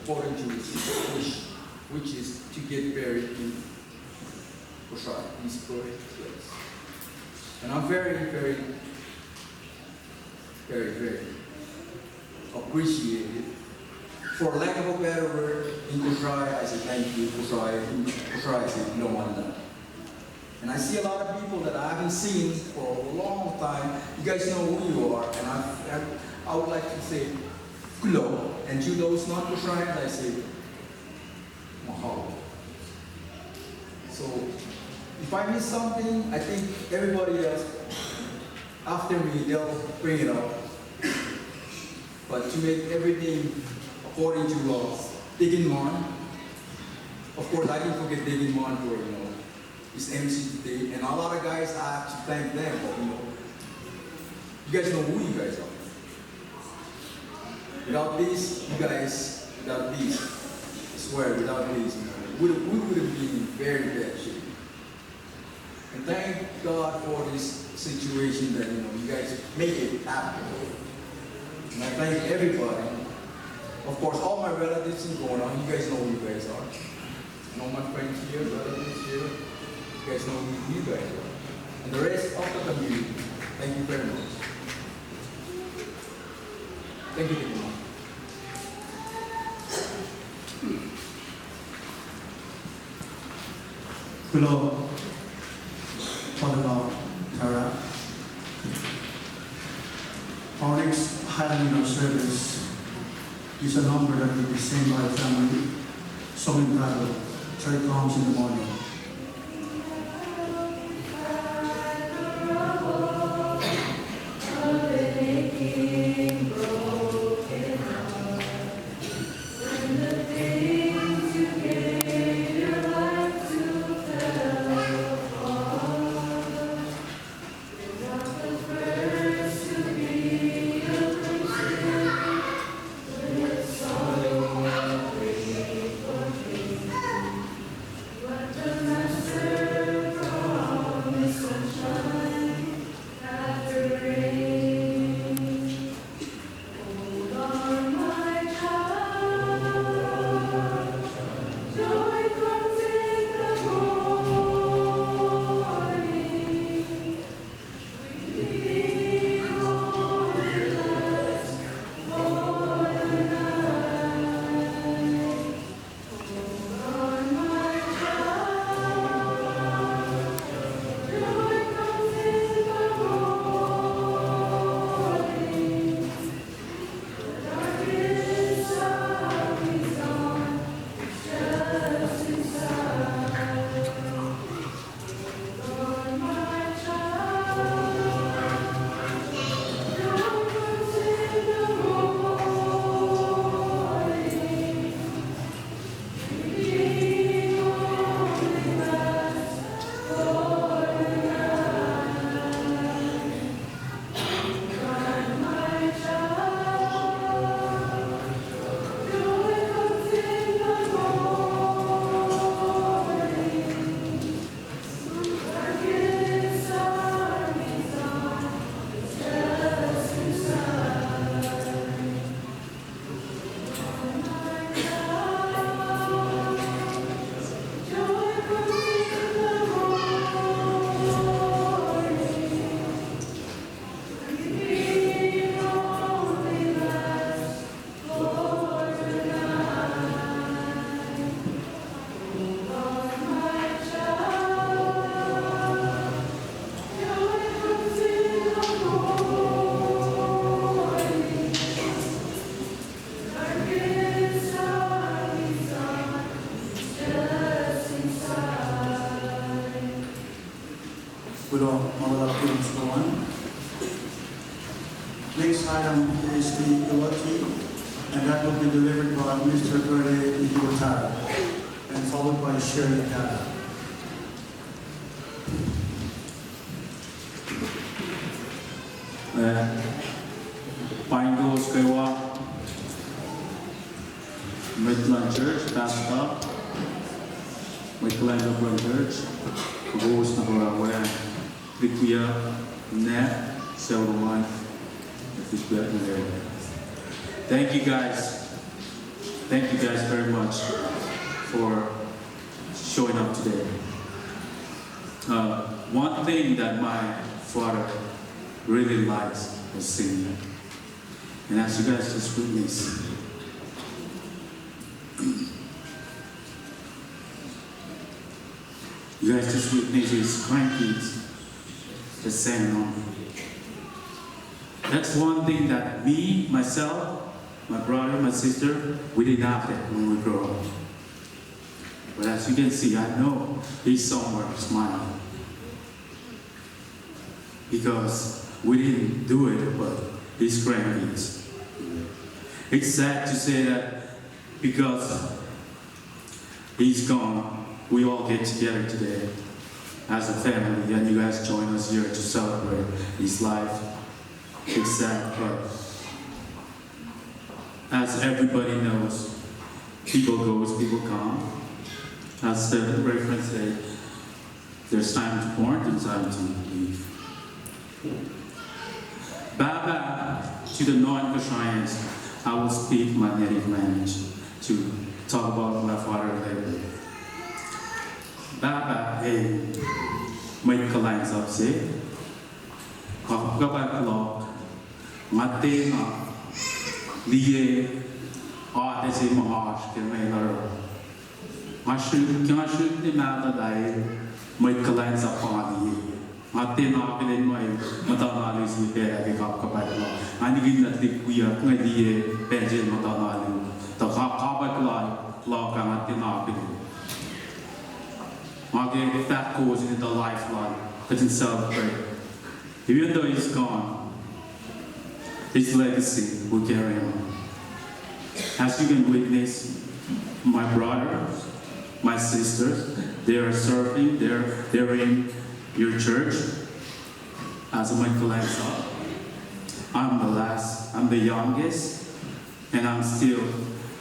according to his wish, which is to get buried in Kosrae, his birthplace. And I'm very, very, very, very appreciated. For lack of a better word, in Kosrae, I say thank you, Kosrae, in Kosrae, I say, "Kulo ma luhlahp." And I see a lot of people that I haven't seen for a long time. You guys know who you are, and I, I, I would like to say, "Kulo." And to those non-Kosraeans, I say, "Mahalo." So, if I miss something, I think everybody else after me, they'll bring it up. But to make everything according to, uh, Deacon Mon, of course, I didn't forget Deacon Mon for, you know, his M C today. And a lot of guys, I have to thank them, but, you know, you guys know who you guys are. Without this, you guys, without this, I swear, without this, you know, we, we would have been in very bad shape. And thank God for this situation that, you know, you guys make it happen. And I thank everybody. Of course, all my relatives in Kona, you guys know who you guys are. And all my friends here, relatives here, you guys know who you guys are. And the rest of the community, thank you very much. Thank you, Deacon Mon. Kulo, Father Bob, Tara. Our next highlight in our service is a number that will be sang by the family, song entitled Joy Comes in the Morning. Next item is the eulogy, and that will be delivered by Mister Kare Iwata, and followed by Sherry Kara. Eh, paing kowos kwewa, mwet luhn church, pastor, mwet kuhlwacnsap luhn church, kowos nuh kwewa, wacngihn liki uh, nap, sel luhman, if you could, Thank you guys. Thank you guys very much for showing up today. Uh, one thing that my father really likes was singing. And as you guys just witnessed, you guys just witnessed his grandkids just sang on. That's one thing that me, myself, my brother, my sister, we didn't have that when we grow up. But as you can see, I know he's somewhere smiling. Because we didn't do it, but his grandkids. It's sad to say that because he's gone, we all get together today as a family, and you guys join us here to celebrate his life. It's sad, but as everybody knows, people goes, people come. As the reference said, there's time to born, there's time to leave. Pahpah, to the non-Kosraeans, I will speak my native language to talk about my father a little bit. Pahpah, eh, mwet kuhlwacnsap se, kapkapwack luhk, nga tiacna liye atac se ma oasr ke mwe loruh. Nga srihk, ke nga srihk nuh mahtuh lah el mwet kuhlwacnsap pa nga liye. Nga tiacna akihlen muh el muhta na alu sie pacl ah ke kapkapwack luhk. Nga nikihn nuh tuhlihk wiyuck inge liye pacl se el muhta na alu. Tuh kapkapwack luhk ah nga tiacna akihlen. Nga ke fahk kowos in the lifeline, kuht in celebrate. Even though he's gone, his legacy will carry on. As you can witness, my brothers, my sisters, they are serving, they're, they're in your church as a Michael Ansa. I'm the last, I'm the youngest. And I'm still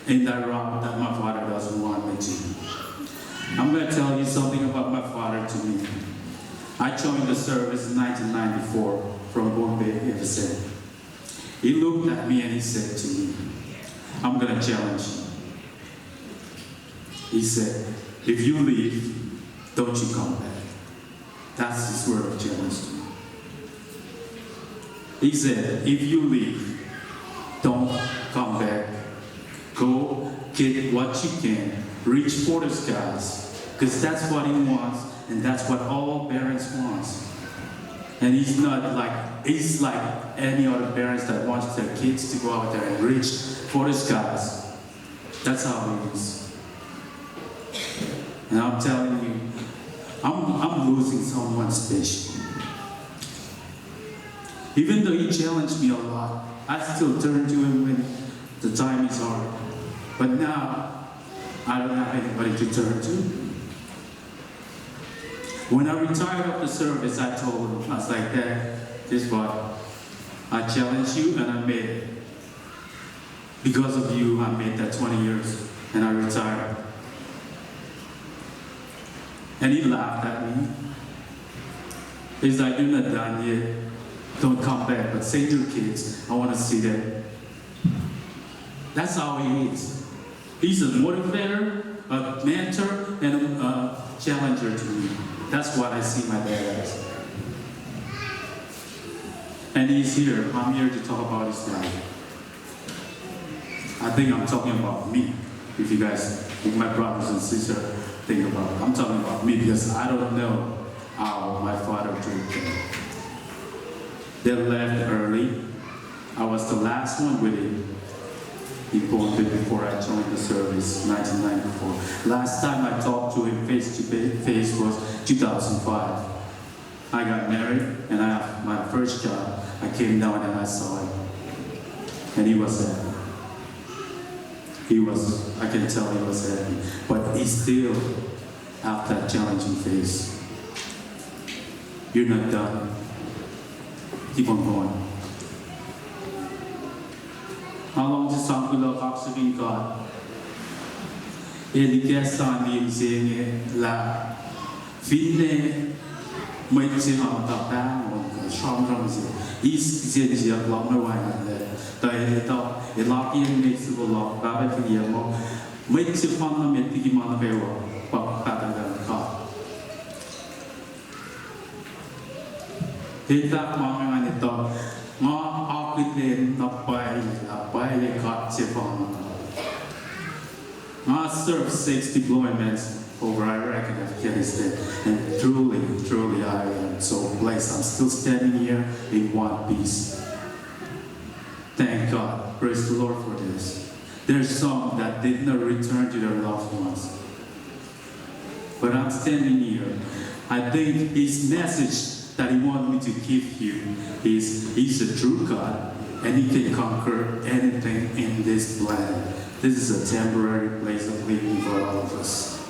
in that route that my father doesn't want me to. I'm gonna tell you something about my father to me. I joined the service in nineteen ninety-four from Bombay, F S M. He looked at me and he said to me, "I'm gonna challenge you." He said, "If you leave, don't you come back." That's his word of challenge to me. He said, "If you leave, don't come back. Go get what you can. Reach for the skies." Because that's what he wants, and that's what all parents wants. And he's not like, he's like any other parents that wants their kids to go out there and reach for the skies. That's how it is. And I'm telling you, I'm, I'm losing someone special. Even though he challenged me a lot, I still turn to him when the time is hard. But now, I don't have anybody to turn to. When I retired after service, I told him, I was like, "Dad, this is what I challenge you and I made it. Because of you, I made that twenty years and I retired." And he laughed at me. He's like, "You're not done yet. Don't come back, but send your kids. I want to see them." That's how he is. He's a motivator, a mentor, and a, a challenger to me. That's what I see my dad as. And he's here. I'm here to talk about his life. I think I'm talking about me. If you guys, if my brothers and sisters think about it, I'm talking about me because I don't know how my father treated them. They left early. I was the last one with him. He born before I joined the service, nineteen ninety-four. Last time I talked to him face to face was two thousand five. I got married and I have my first child. I came down and I saw him. And he was happy. He was, I can tell he was happy. But he still have that challenging phase. You're not done. Keep on going. Nga luhngse sang kuloh kaksakihn God. El ikacslah liyom se inge lah finne mwet se ma muhta pahngon kuh sramsram se, eis kihsen siyuck luhk nuh wacngihnlac, tuh el etuh, el akiyac mwet soko luhk, Pahpah Kiyacl, muh mwet sefanna met liki ma nuh kwewa pa pahpah luhn God. El fahk ma inge, nga etuh, nga akihlen na pwacye, na pwacye God sefanna. Nga serve six deployments over Iraq and Afghanistan, and truly, truly, I am so blessed. I'm still standing here in one piece. Thank God. Praise the Lord for this. There's some that did not return to their loved ones. But I'm standing here. I think his message that he wants me to give you is he's a true God and he can conquer anything in this planet. This is a temporary place of living for all of us.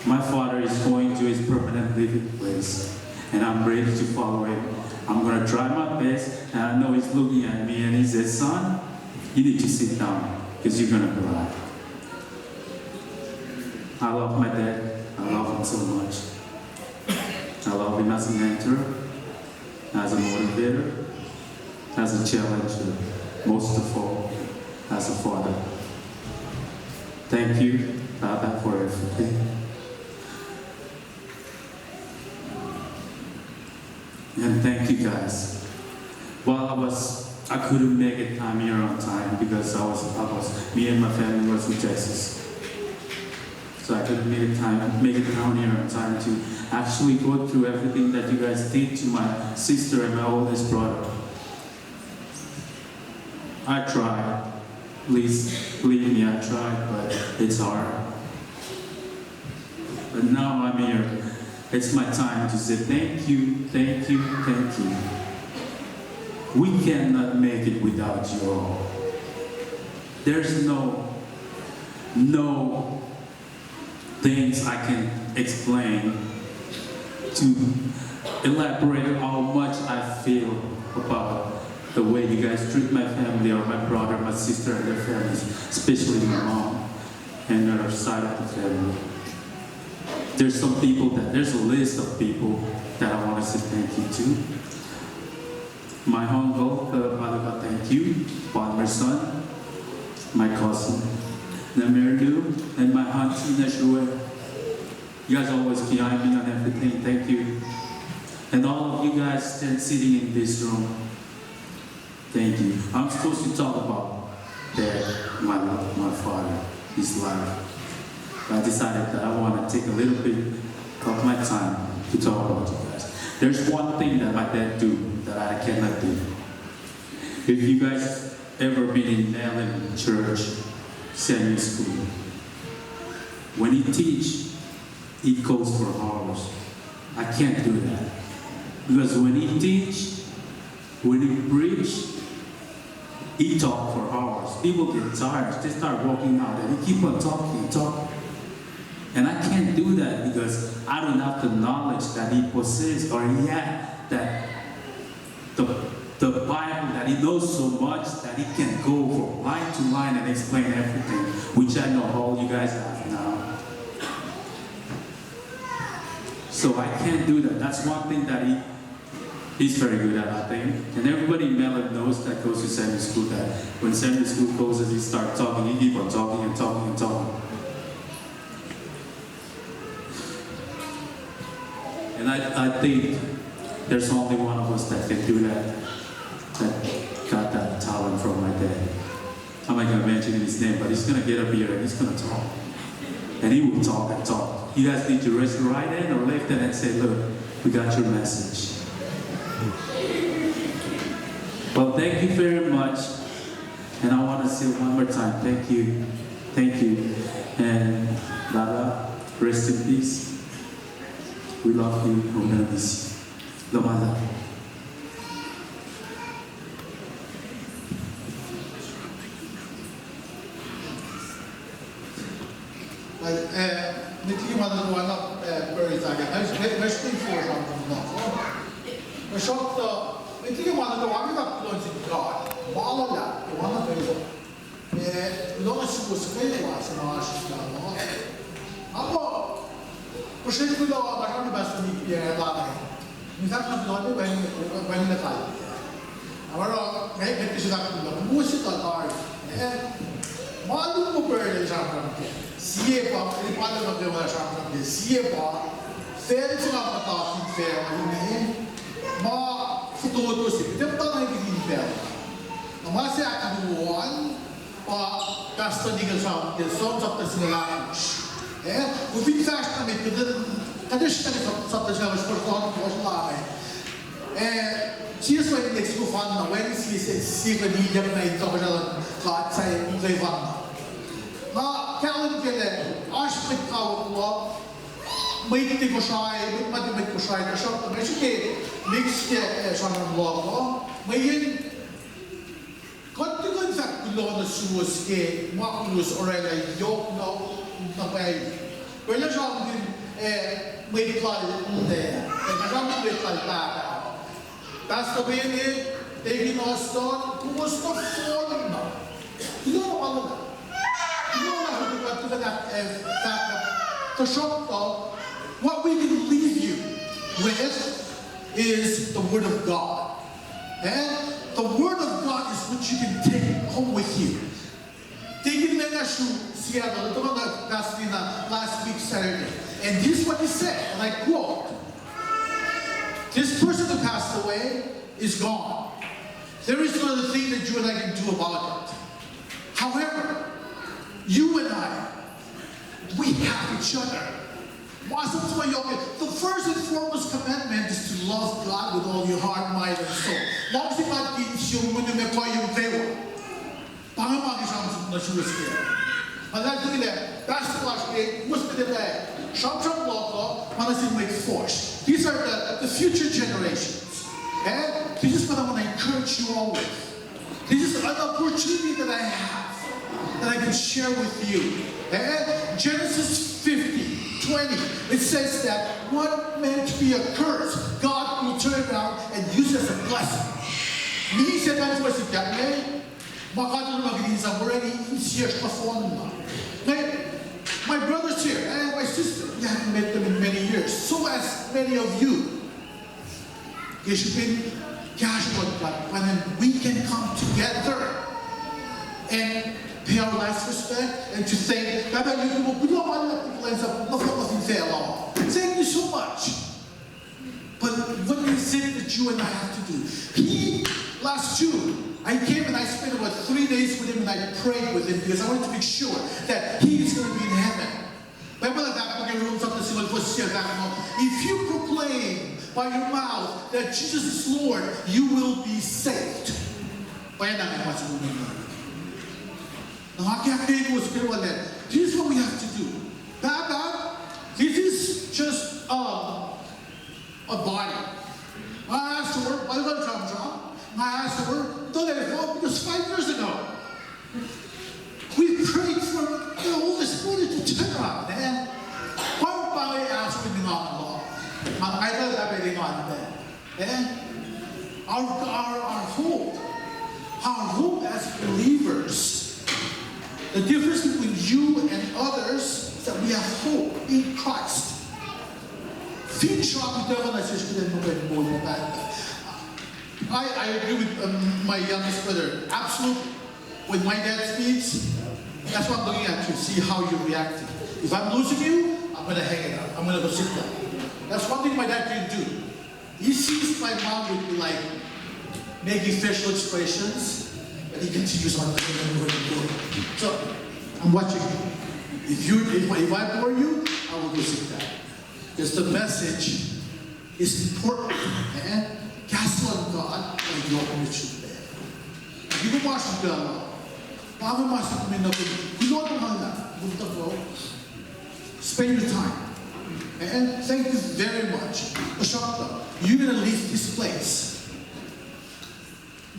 My father is going to his permanent living place, and I'm ready to follow him. I'm going to try my best, and I know he's looking at me and he says, "Son, you need to sit down because you're going to cry." I love my dad. I love him so much. I love him as a mentor, as a motivator, as a challenger, most of all, as a father. Thank you, Papa, for everything. And thank you, guys. While I was, I couldn't make it time here on time because I was, I was, me and my family was in Texas. So I couldn't make it time, make it down here on time to actually go through everything that you guys did to my sister and my oldest brother. I tried. Please believe me, I tried, but it's hard. But now I'm here. It's my time to say thank you, thank you, thank you. We cannot make it without you all. There's no, no things I can explain to elaborate how much I feel about the way you guys treat my family or my brother, my sister, and their families, especially my mom and her side of the family. There's some people that, there's a list of people that I want to say thank you to. My uncle, uh, Father God, thank you. Father, my son, my cousin, Namerlu, and my auntie, Nashua. You guys always behind me on everything. Thank you. And all of you guys stand sitting in this room. Thank you. I'm supposed to talk about that, my, my father, his life. But I decided that I want to take a little bit of my time to talk about you guys. There's one thing that my dad do that I cannot do. If you guys ever been in Malem Church Sunday school, when he teach, he goes for hours. I can't do that. Because when he teach, when he preach, he talk for hours. People get tired. They start walking out and he keep on talking, talking. And I can't do that because I don't have the knowledge that he possessed or he had that the, the Bible, that he knows so much that he can go from line to line and explain everything, which I know all you guys have now. So I can't do that. That's one thing that he, he's very good at, I think. And everybody in Malem knows that goes to Sunday school that when Sunday school closes, he starts talking, he keep on talking and talking and talking. And I, I think there's only one of us that can do that, that got that talent from my dad. I'm not gonna mention his name, but he's gonna get up here and he's gonna talk. And he will talk and talk. You guys need to raise your right hand or left hand and say, "Look, we got your message." Well, thank you very much. And I want to say one more time, thank you. Thank you. And Baba, rest in peace. We love you. We're gonna miss you. Lomala. Oacna, eh, pruhe sahyac, nga, nga, nga srihke in force on the Lord. Tuhsruhktuh, met liki ma nuh kwewa, nga kuloh nuh sin God. Ma luhlahp, oacna kwewa. Eh, kuloh nuh suwos kwewa, se ma oasr sahyac. Amo, puhsren kuloh, ma srihke pastor Nick, eh, lana. In fact, nga kuloh nuh wacngihn, wacngihn na kal. Oruh, nga, nga tiac siyuck kuloh, mihs tuh tari. Eh, ma luhn pruhe el sramsram kac. Sie pa, el pa luhn pruhe el sramsram kac. Sie pa, facl se ma muhta fin facl inge, ma fototo se, tiac muhta na kihtin facl. Na ma se ahkluo an, pa pastor Nick el sramsram kac, Psalm chapter singucul ahkosr. Eh, kom fin fahsr nuh met, kuht, kuht ac srihke sapta singucul ahkosr, fuhs, fuhs, fuhs lame. Eh, Jisus wacngihn sifacna, wacngihn sie, sie, sie kuh in ilyak nuh in tohkohsrahi luhn God sahyac muhkwena. Na kahlwem kac lah oasr mwet kawuck luhk, mwet Kosrae, mwet, mwet Kosrae, tuhsruhktuh ma srihke, mix ke, eh, sramsram luhk uh, mweyen kuht tiac kuh in fahk kuloh nuh suwos ke ma kowos orwaclah yohk na, na pwacye. Pwacye lah sramsramkihn, eh, mwet lal Linda, eh, sramsramkihn mwet lal Pahpah. Pastor Bene, Deacon Austin, kowos nohfohn na. Kuloh na ma luhlahp. Kuloh na kuht, kuht, kuht, eh, fahk na. Tuhsruhktuh, what we can leave you with is the Word of God. And the Word of God is what you can take home with you. Deacon Lena Shu, Seattle, the one that passed me the last week, Saturday. And this is what he said, and I quote, "This person who passed away is gone. There is not a thing that you and I can do about it. However, you and I, we have each other." Ma suk ma yohk, the first and foremost commandment is to love God with all your heart, mind, and soul. Luhngse God ke insiom, mwe nuh me, kuh yom kwewa. Pa inge ma ke sramsram nuh suwos ke. Ma luhlahp lah, pastor lasr ke, mihs me te lah, sramsram luhk uh, ma nuh sin mwet fuhsr. These are the, the future generations. Eh? This is what I want to encourage you all with. This is an opportunity that I have that I can share with you. Eh? Genesis fifty twenty, it says that what meant to be a curse, God will turn around and use as a blessing. Misac pa ma sikyak me, ma God el ma kihtin sang orani insiyacsr nohfohn na. My, my brothers here, eh, my sister, we haven't met them in many years. So as many of you. Ke srihpen kahsruh luhn God, when we can come together and pay our last respect and to thank God. Pahpah, you will be one of the people ends up nothing, nothing fail. Thank you so much. But what is it that you and I have to do? He, last June, I came and I spent about three days with him and I prayed with him because I wanted to make sure that he is gonna be in heaven. Bible ah fahk ke Rom chapter singucul fuhs se ah fahk muh, if you proclaim by your mouth that Jesus is Lord, you will be saved. Pwacye na nga ma suk Na nga ke, ke, ke, this is what we have to do. Pahpah, this is just, um, a body. Nga ahsor, Bible sramsram, nga ahsor, tuh they fall because five years ago. We prayed for the Holy Spirit to turn around, man. Pahpah, I ask you, nga, nga, I don't have any man there. Eh? Our, our, our hope, our hope as believers, the difference between you and others is that we have hope in Christ. Fin srihk, I, I agree with, um, my youngest brother. Absolutely. When my dad speaks, that's what I'm looking at to see how you're reacting. If I'm losing you, I'm gonna hang it up. I'm gonna go sit down. That's one thing my dad can do. He sees my mom would be, like, making facial expressions, but he continues on. So, I'm watching you. If you, if, if I bore you, I will go sit down. Because the message is important, eh? Kahs luhn God, like, you are to obey. If you go watch the girl, Mama must have been up in, you know, the one that, with the girl. Spend your time. And thank you very much. You're gonna leave this place.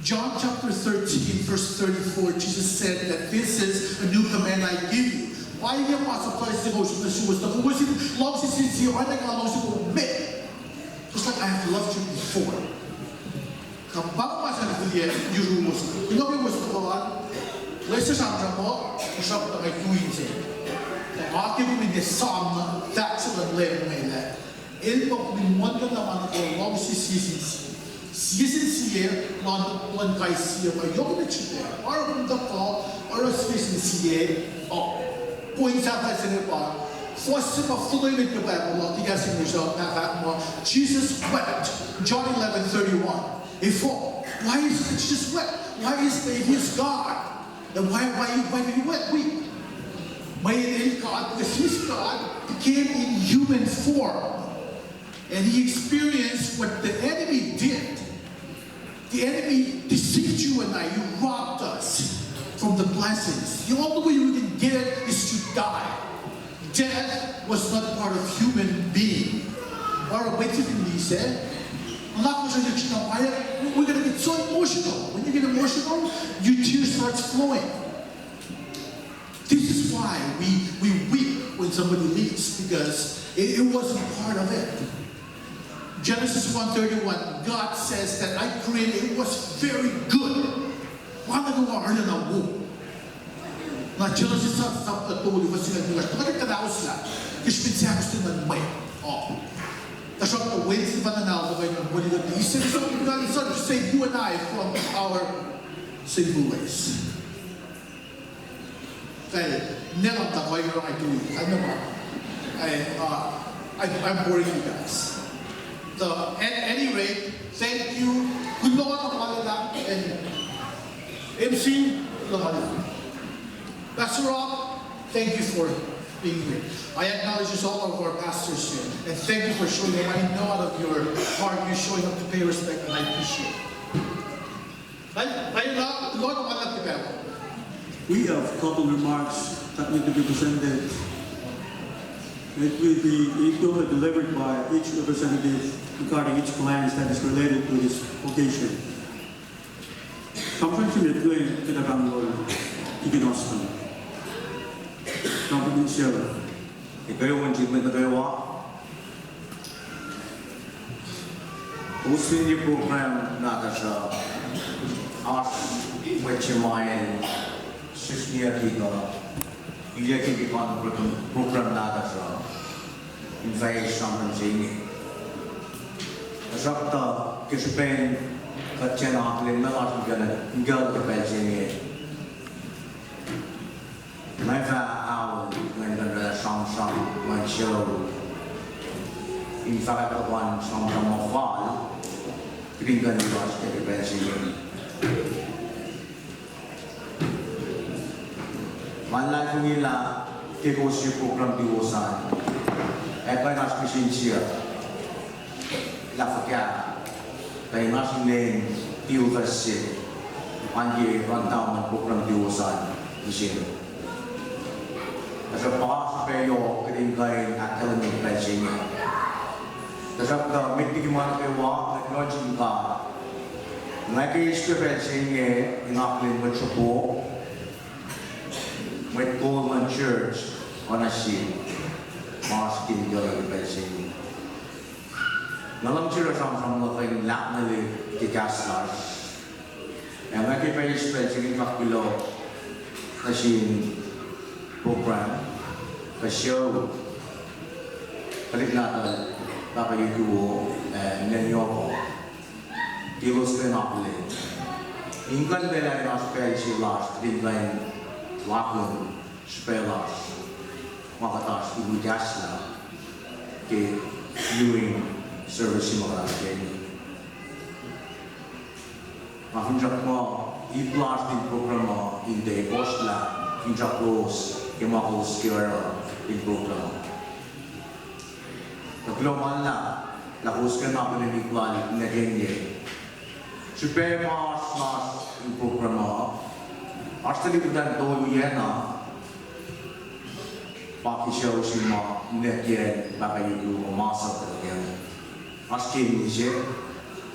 John chapter thirteen, verse thirty-four, Jesus said that this is a new command I give you. Pwacye ma suhpwacye se kowos nuh suwos, tuh kowos in luhngse sie sie, oacna ke nga luhngse kowos met. Just like I have loved you before. Kuh pa ma suc fihliyac yuruwos, kuloh ke wos tuhkuh an, wes sramsram uh, usrak tuh nga tui inse. Tuh nga ke kom in esam na, fahk se luhn Leum inge lah, El pa kom in muhlkuhnlah ma nuh kwewa, luhngse sie sin sie. Sie sin sie, luhn, luhn kais sie, pa yohk na srihpac. Oruh kom tuhkuh, oruh sie sin sie, uh, point sahflah se inge pa. Fuhs se ma folomet ke Bible uh, tiac kahs in English uh, na fahk muh, Jesus wept. John eleven thirty-one. Efuh, why is it that Jesus wept? Why is it that if he's God? Then why, why, why do you weep? Mweyen el God, because he's God, became in human form. And he experienced what the enemy did. The enemy deceived you and I. He robbed us from the blessings. The only way we can get it is to die. Death was not part of human being. Or a way to be said, I'm not going to, you know, I, we're going to get so emotional. When you get emotional, your tears starts flowing. This is why we, we weep when somebody leaves, because it, it wasn't part of it. Genesis one thirty-one, God says that I created, it was very good. Ma nuh kwewa arulacna wo. Na Genesis sapta tolu, fuhs singucul limekohsr, tuhkuh ke kuhnaoslah ke srihpen sahkustuh luhn mwet uh. Tuhsruhktuh wacngihn se pa nuhnahl tuhkuh in woli kuht, he said, so God decided to save you and I from our sinful ways. Kal, nena ta koi rong ai tui, I know. I, uh, I, I'm boring you guys. So, at any rate, thank you. Kuloh na ma luhlahp, and M C, kuloh na ma luhlahp. Pastor Rob, thank you for being here. I acknowledge all of our pastors here, and thank you for showing up. I know out of your heart you're showing up to pay respect, and I appreciate it. Well, well, Lord, Lord, Lord, Lord, Lord. We have a couple remarks that need to be presented. It will be, it will be delivered by each representative regarding each plans that is related to this occasion. Sramsram se met ke kuhtuh pahng lal Deacon Austin. Sramsram se. Ekuh wo nuh sin mwet nuh kwewa. Hosting the program nahtuhsr uh, oasr mwet se ma el srihsrngiyucki kuh iliyucki ke program nahtuhsr uh in fah eis sramsram se inge. Tuhsruhktuh ke srihpen kuht tiacna akihlen ma lasr in kuh, in kuh ke pacl se inge, nga fah aol ngan kuh in sramsram mwe show in fahkwack luhpan sramsram ma fal, kihtin kuh in lasr ke pacl se inge. Nga luhlahlfongi lah ke kowos ye program diwos an, ac kuh in oasr kihsen siyuck lah fuhkah kuh in oasr lwen tiac fuhs se an ke run down luhn program diwos an mihsenge. Tuhsruhk pa srihpac yohk kihtin kuh in ahkkahlwemye pacl se inge. Tuhsruhktuh met liki ma nuh kwewa, kuloh nuh sin God, nga ke eis ke pacl se inge in akihlen mwet sruhpo, mwet kol luhn church, oacna sie ma oasr kihtin kuh ke pacl se inge. Nga luhngse sramsram luhk in lahknale ke kahs lasr. Ac nga ke pacl se inge fahk kuloh nuh sin program, kuh show, tuhlihk nahtuhl Pahpah Yukiwo, ac ninac yohk uh, ke elos kuh in akihlen. In kuh in pacl in oasr pacl se lasr, in kuh in lakihn srihpac lasr ma kuht oasr in wi kahslah ke viewing service ma kuht oasr kena. Nga finsrak muh ip lasr in program uh in tiac kohsrlah, finsrak lowos ke ma kowos ke oruh in program uh. Kuh kuloh ma luhlahp lah kowos kuh in akihlen ip lal nuh ke inge. Srihpac ma oasr lasr in program uh, oasr tuhlihk muhtwacn tolu yacna, pa ke show se ma ninac kiyacl Pahpah Yukiwo masap tuh kacl. Oasr kena se,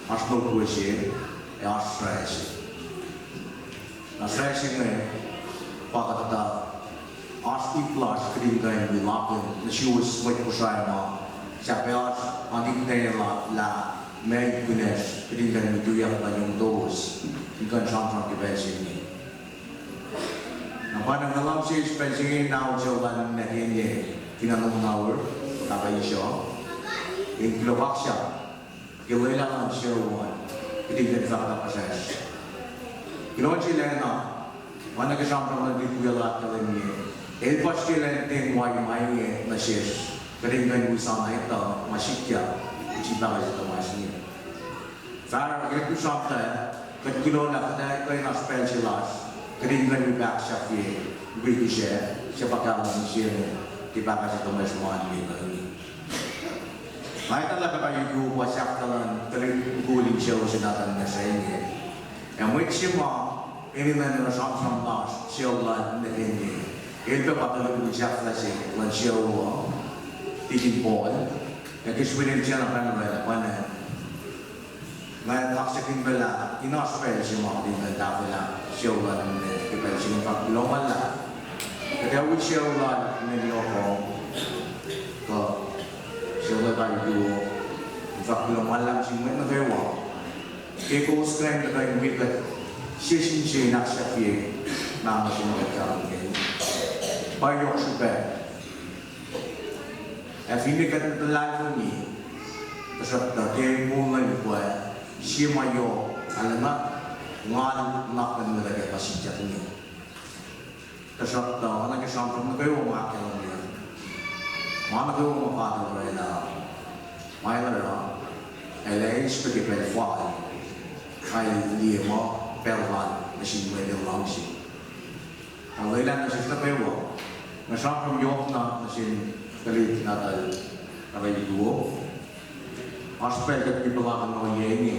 oasr nohfohn se, ac oasr srah se. Na srah se inge pa kuhtuh Oasr ip lasr kuht in kuh in wi lakihn nuh suwos mwet Kosrae ma sahp oasr aniknela lah meac kunacsr kuht in kuh in wi tuyak luhn yongtowos in kuh in sramsram ke pacl se inge. Na pa na nga luhngse eis pacl se inge na usel lal ninac ke inge, Kinanom Naur, Pahpah Isho, in kuloh kaksak ke lwelah luhn sucu an, kuht in kuh in fahk na puhsracsr. Kuloh se lacna, ma nuh ke sramsram luhn tuhlihk wiyacl ahkkahlwemye, el puhs ke lwen ten wai ma inge nuh sesr, kuht in kuh in wi sana etuh ma sikyak, sin pahpah se tuhmasr inge. Fahsr ke kuht sramsram, kuht kuloh lah kuht ac kuh in oasr pacl se lasr, kuht in kuh in wi pahk sahfye, wi kihsac, se pa kahlwem se inge, ke pahpah se tuhmasr ma inge kuh inge. Nga etuh lah pahpah Yukiwo pa sahflah luhn tuhlihk mukul in sucu se nahtuhl nuh se inge. Ac mwet se ma enenuh in sramsram lasr sucu lal nuh ke inge, el pac pa tuhlihk mukul sahflah se luhn sucu uh, Tikin Paul, ac ke srihpen el tiacna pahn orwaclah pa na, nga kaksakihn pac lah in oasr pacl se ma kuht in kuh in tahfwelah sucu lal nuh ke pacl se inge, fahk kuloh ma luhlahp. Kuht ac wi sucu lal nuh yohk, kuh sucu lal pahpah Yukiwo, fahk kuloh ma luhlahp sin mwet nuh kwewa ke kowos kuh in kuh in wi kuht sesr in se in ahksahfye ma nuh sin mwet kahlwem ke pa yohk srihpac. Ac finne kuht luhlahlfongi, tuhsruhktuh ke moul luhn pwacye, sie ma yohk arulacna ngal nuhnak luhn mwet uh ke pa sikyak inge. Tuhsruhktuh oacna ke sramsram nuh kwewa ma ahkkahlwemye, ma nuh kwewa ma God El orwaclah, ma El oruh, El eis pac ke pacl fal, ac liye muh pacl lal nuh sin mwet El luhngse. Na lwelah nuh sesr nuh kwewa, nga sramsram yohk na nuh sin tuhlihk nahtuhl Pahpah Yukiwo. Oasr pacl kuht wi puhlakihn ohiyac inge,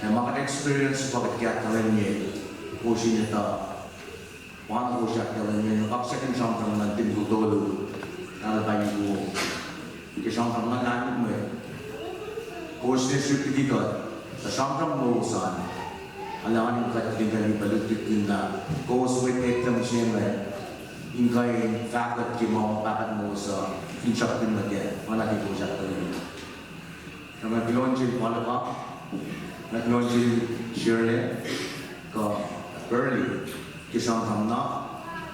ac ma kuht experience pa kuht ke ahkkahlwemye, kowos in etuh, pa na kowos ahkkahlwemye, nga kaksakihn sramsram luhn Timothy tolu, nahtuhl Pahpah Yukiwo, ke sramsram na nahnmwe, kowos ne srihk liki kuht, tuh sramsram lowos an, arlac oan in kuht kuht in kuh in pac lutlutkihn lah kowos mwet eklac mihsenge, in kuh in fahkwack ke ma pahtpaht lowos uh, finsrakkihn nuh kac, oacna ke kowos ahkkahlwemye. Na nga kuloh nuh sel Palaka, nga kuloh nuh sel Shirley, kuh Burley, ke sramsram na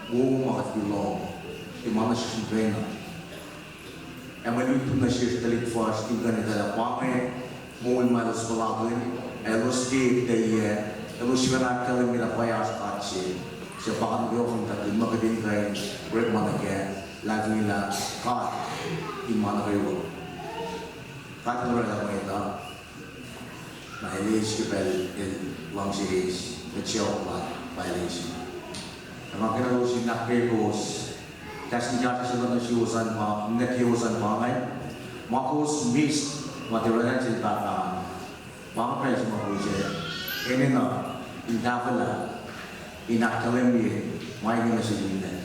wowo ma kuht kuloh ke ma nuh sesr in pacna. Ac mwe lutlut nuh sesr tuhlihk fuhsr in kuh in etuh lah pa inge moul ma elos puhlakihn, ac elos ke etuh, elos sifacna ahkkahlwemye lah pwacye oasr God se, suc pa inge ke ohfihn kuht in muh kuht in kuh in orekma nuh kac, luhlahlfongi lah God in ma nuh kwewa. God El orwaclah mwet uh, na El eis ke pacl El luhngse eis, mwet sacohk Lal pa El eis. Na ma kunalos in ahkkweye kowos, kahs in kahsruh se luhk nuh suwos an pa, nuh kowos an pa inge, ma kowos miss, ma tiac orwaclah nuh sin pahpah an, pa inge pacl se ma kowos enenuh in tahfwelah, in ahkkahlwemye ma inge nuh sin mwet.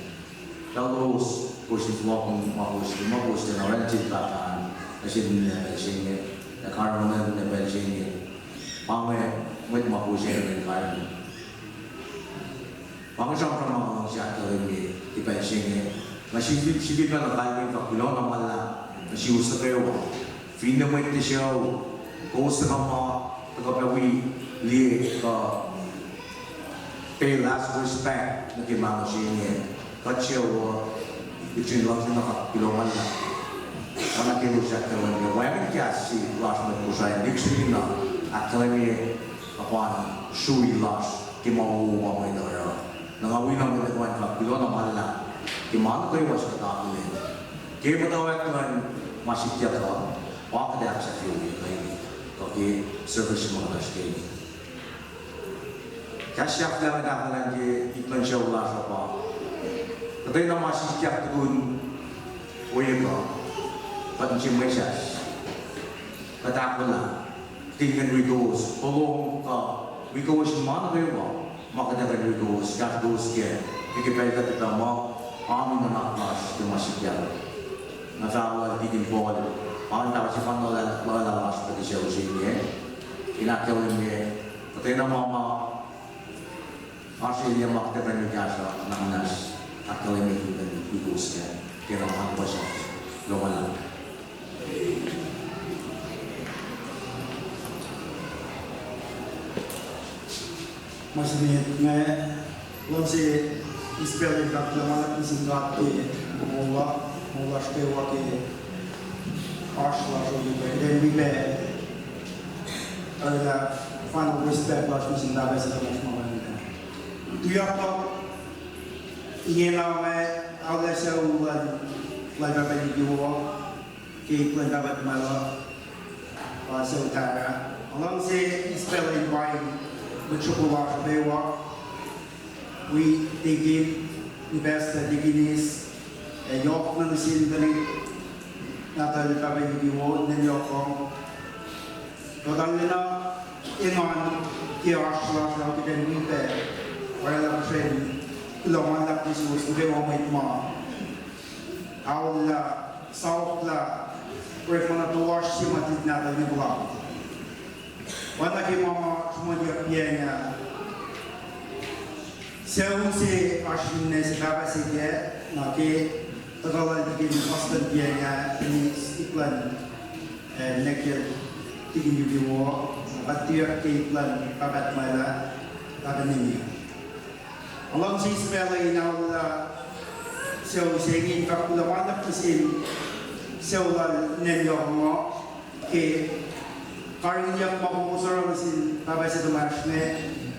Tuh kowos, kowos in fohlohk ma kowos, ma kowos tiacna orwaclah nuh sin pahpah an, nuh sin mwet pacl se inge, ac karihngihn mwet pacl se inge, pa inge mwet ma kowos enenuh in karihngihn. Pa inge sramsram ma nga luhngse ahkkahlwemye ke pacl se inge. Nga sifil, sifilpacna kalmen fahk kuloh na ma luhlahp nuh suwos nuh kwewa. Finne mwet tiac sucu, kowos tuhkuh ma, tuhkuh pac wi liye kuh pay last respect nuh ke ma se inge. Kuht sucu uh, kuht fin luhngse na fahk kuloh ma luhlahp. Oacna ke elos ahkkahlwemye, wacngihn kahs se lasr mwet Kosrae, lihksreni na ahkkahlwemye apan srui lasr ke ma wowo ma mwet uh oruh. Na nga wi na mwet uh in fahk kuloh na ma luhlahp ke ma nuh kwewa suc kuht akihlen. Ke muhtwacwacack luhn ma sikyak uh, pa kuht ahksahfyelah kuh ke service ma kuht oasr ke inge. Kahs sahflah ma tahfwelah ke ip luhn sucu lasr uh pa, kuhtwena ma sikyak tukun ohiyac uh, kuht in tiac mwesahs. Kuht ahkolah, kuht in kuh in wi kowos, kolong kuh wi kowos in ma nuh kwewa ma kuht ac kuh in wi kowos, kahsrwe kowos kac, ke pacl kuht etuh muh oan nuhnak lasr ke ma sikyak. Nga fahk lal Tikin Paul, pa inge pahpah sefanna luhlahp lasr pac ke sucu se inge, in ahkkahlwemye kuhtwena ma ma oasr elyah ma kuht ac kuh in kahsruh na muhnahs. ahkkahlwemye kuht in kuh in kowos ke, ke na ma puhsra. Loh ma luhlahp. Ma se met inge, luhngse eis pacl in fahk kuloh ma luhlahp nuh sin God ke moul, moul lasr kwewa ke oasr lasr uh, kuht in wi pac orwaclah final respect lasr nuh sin pahpah se tuhmasr ma wacngihn. Tuyak luhk ingena ma aolah sucu luhn, luhn pahpah liki wo, ke ip luhn pahpah tuhmwacl uh, pa sucu Tara. Nga luhngse eis pacl in paing mwet sruhk lasr kwewa, wi deacon, pastor, deaconess, ac yohk nuh sin tuhlihk nahtuhl pahpah liki wo, ninac yohk uh. Kuht arulacna engan ke oasr lasr uh, kuht in wi pac orwaclah puhsren kuloh ma luhlahp nuh suwos nuh kwewa mwet ma aolah, saoklah, orekma na toasr se ma tuhlihk nahtuhl inge puhlakihn. Oacna ke ma ma sruhmuhnyuck pacna, sucu se oasr ninac se pahpah se kac, na ke tuhkuh lal tikin pastor pacna, in ip luhn, eh, ninac kiyacl tikin liki wo, kuht tuyak ke ip luhn pahpah tuhmwacl ah, pahpah Nehemiah. Nga luhngse eis pacl in aolah sucu se inge in fahk kuloh ma luhlahp nuh sin sucu lal ninac yohk uh, ke karihngihnyuck ma kowos oruh nuh sin pahpah se tuhmasr inge,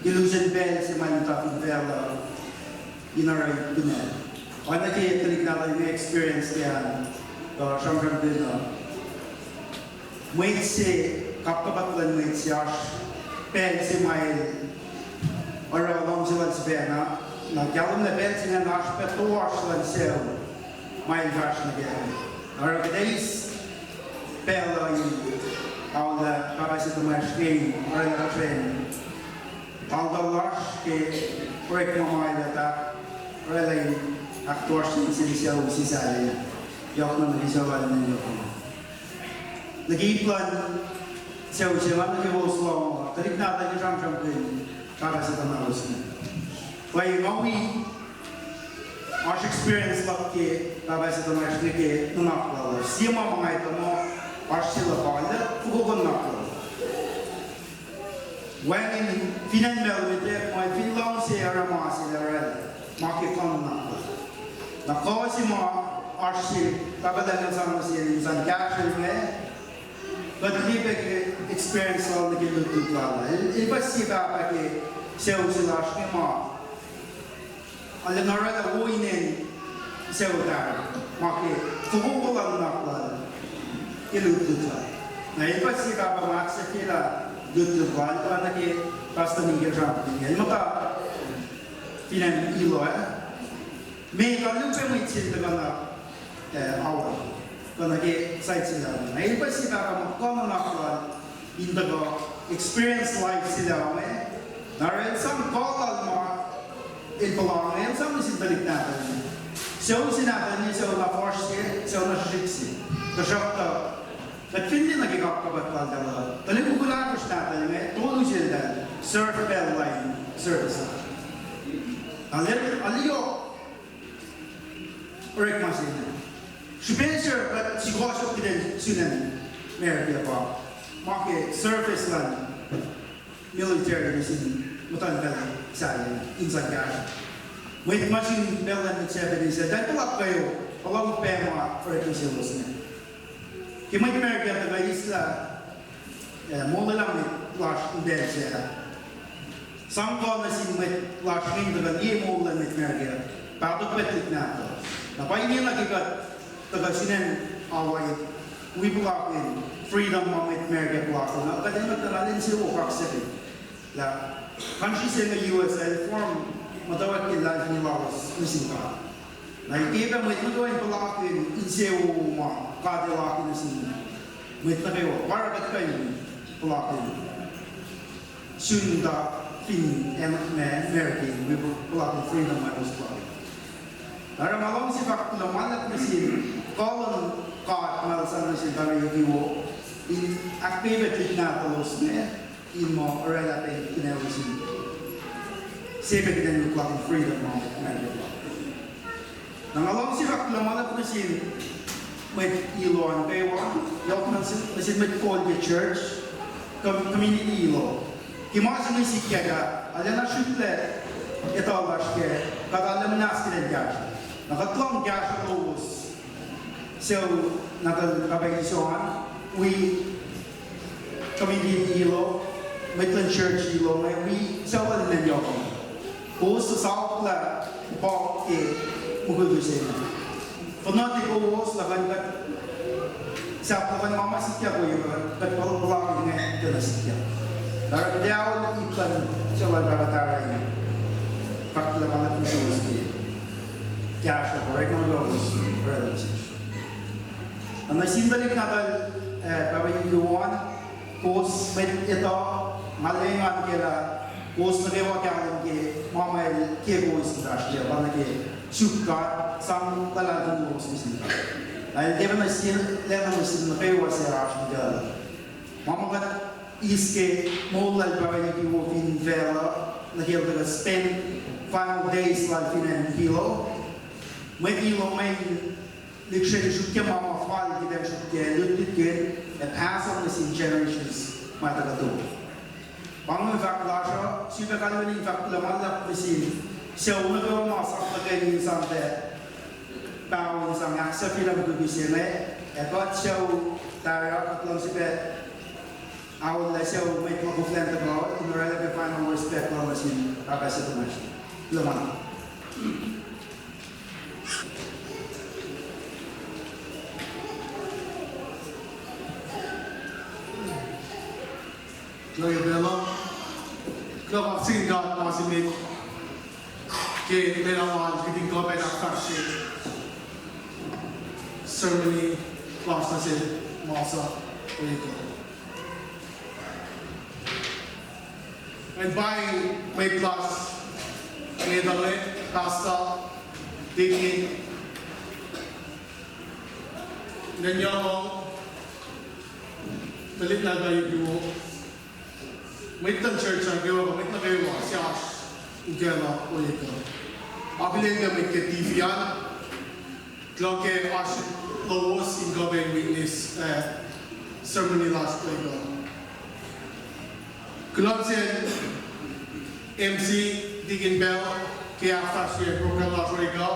ke lusen pacl se ma el muhta fin facluh in oruh kunohkohn. Oacna ke tuhlihk nahtuhl inge experience ke an, uh, sramsramkihn uh, mwet se, kapkapwack luhn mwet se oasr pacl se ma el oruh luhngse lal sifacna, na kahlwem lah pacl se ingacn oasr pac toasr luhn sucu ma el fahsr nuh kac. Oruh kuht eis pacl uh in aolah pahpah se tuhmasr inge in orwaclah puhsren altal lasr ke orekma ma el ac fah orwaclah in ahktoasr nuh sin sucu se sahyac, yohkna nuh ke sucu lal ninac yohk uh. Nuh ke ip luhn sucu se inge, nuh ke wos lal, tuhlihk nahtuhl inge sramsramkihn pahpah se tuhmasr inge. Pwacye, nga wi oasr experience luhk ke pahpah se tuhmasr inge ke nuhnak lal uh. Sie ma ma nga etuh muh oasr se luhpan lah fokoko nuhnak lal. Wacngihn fin acn Malmötak, ma fin luhngse oruh ma se lah orwaclah, ma ke kuh nuhnak lal. Na kuh se ma oasr se, pahpah Daniel sang nuh sel in sang kahsrwel inge, kuht liye pac ke experience lal nuh ke lutlut lal. El, el pa sie pahpah ke sucu se lasr inge ma arulacna orwaclah wo inen sucu Tara, ma ke fokoko lal nuhnak lal ke lutlut lal. Na el pa sie pahpah ma ahksahfyelah lutlut lal, pa nuh ke pastor Mikel sramsramkihn, el muhta fin acn Ilo ah. Meac, kuh luhpan mwet se tuhkuh na, eh, Hawaii, kuh nuh ke site se lah, na el pa sie pahpah ma kuh nuhnak lal in tuhkuh experience life se lah inge. Na oruh el sang kuh lal ma el puhla inge, el sang nuh sin tuhlihk nahtuhl inge. Sucu se nahtuhl inge, sucu na fuhsr se, sucu na srihsrihk se. Tuhsruhktuh kuht fin liye nuh ke kapkapwack laltahl uh, tuhlihk mukul ahkosr nahtuhl inge, tolu seltahl serve pacl lain service ah. Na el, el yohk orekma se inge. Srihpac se kuht sukohsohk kuht in sun acn America pa ma ke service luhn military nuh sin muhtuhn pacl sahyac in sang kahsruh. Mwet ma sun pacl luhn mwet Japanese, eltahl puhla kweok, puhla upac ma orekma selos inge. Ke mwet America tuhkuh eislah, eh, molwelah mwet lasr in pacl sac, sang kuh nuh sin mwet lasr inge in tuhkuh liye moul luhn mwet America, pahtok pac tuhlihk nahtuhl. Na pa ingena ke kuht tuhkuh sun acn Hawaii, wi puhlakihn freedom ma mwet America puhlakihn, na kuht enenuh tuh na lwen se wo kaksakihn lah country se inge U S el form muhtwacwacack ke luhlahlfongi lalos nuh sin God. Na el ke pac mwet nuh kwewa in puhlakihn insewowo ma God El akihlen nuh sin mwet nuh kwewa, pa oruh kuht kuh in puhlakihn sun muhta fin acn America, wi puhlakihn freedom ma elos puhlakihn. Na oruh ma luhngse fahk kuloh ma luhlahp nuh sin kuh luhn God ma El sang nuh sin tari liki wo in ahkpwacye pac tuhlihk nahtuhlos inge in muh orwaclah pac in kunalos in se pac kuht in puhlakihn freedom ma America puhlakihn. Na nga luhngse fahk kuloh ma luhlahp nuh sin mwet Ilo an kwewa, yohk nuh sin, nuh sin mwet kol ke church, com-, community Ilo. Ke ma se inge sikyak ah, arulacna srihklac etuh lasr ke kuht arulacna muhnahs kuht in kahsruh. Na kuht lohng kahsruh lowos suc na tuh kapihn iso an, wi committee Ilo, mwet luhn church Ilo inge, wi sucu luhn Leum yohk. Kowos suc sahflah pa ke mukwikwi se inge. Fuhnuh tiac kowos, luhkuhn kuht, sahp luhkuhn ma ma sikyak ohiyac, kuht puhla, puhla inge tuh na sikyak. Tari kuht ac ol ip luhn sucu luhn Pahpah Tara inge. Fahk kuloh ma luhlahp nuh suwos ke kahsruh, orekma lowos, orekma lowos. Na nuh sin tuhlihk nahtuhl, eh, Pahpah Yukiwon, kowos mwet etuh, nga lwengan ke lah kowos nuh kwewa kahlwem ke ma ma el ke kowos in fahsr ke, pa nuh ke suk God, sang luhlahlfongi lowos nuh sin God. Na el tiac pacna sie lwen nuh sin nuh kwewa se oasr in kuh. Ma ma kuht eis ke moul lal Pahpah Yukiwon fin facluh, nuh ke el tuhkuh spend final days lal fin acn Hilo. Mwet Ilo inge lihksreni sruokyac ma ma fal kuht ac sruokyac, lutlutkihn, ac pass on nuh sin generations ma tuhkuh tok. Pa inge fahk lasr uh, sifilpac kalweni fahk kuloh ma luhlahp nuh sin sucu nuh kwewa ma sang tuhkweni sang pac paho in sang ahksahfyelah mukwikwi se inge, ac kuht sucu Tara, kuht luhngse pac aollah sucu mwet ma koflah in tuhkuh in oraclah pac final respect lal nuh sin Pahpah se tuhmasr. Kuloh ma luhlahp. Kuloh ke pacl uh. Kuloh kaksakihn God ma se met ke lwelah ma kihtin kuh pac in ahkfahsrye sermon lasr nuh sel Masa Oeko. Ngan paing mwet lasr, mwet uh, pastor, deacon, ngan yohk, tuhlihk nahtuhl Yukiwon, mwet luhn church an kwewa, mwet nuh kwewa suc oasr in kuh la Oeko. Akihlen pac mwet ke T V an, kuloh ke oasr lowos in kuh pac in witness, eh, sermon lasr Oeko. Kuloh nuh sel M C, Deacon Bell, ke ahkfahsrye program lasr Oeko.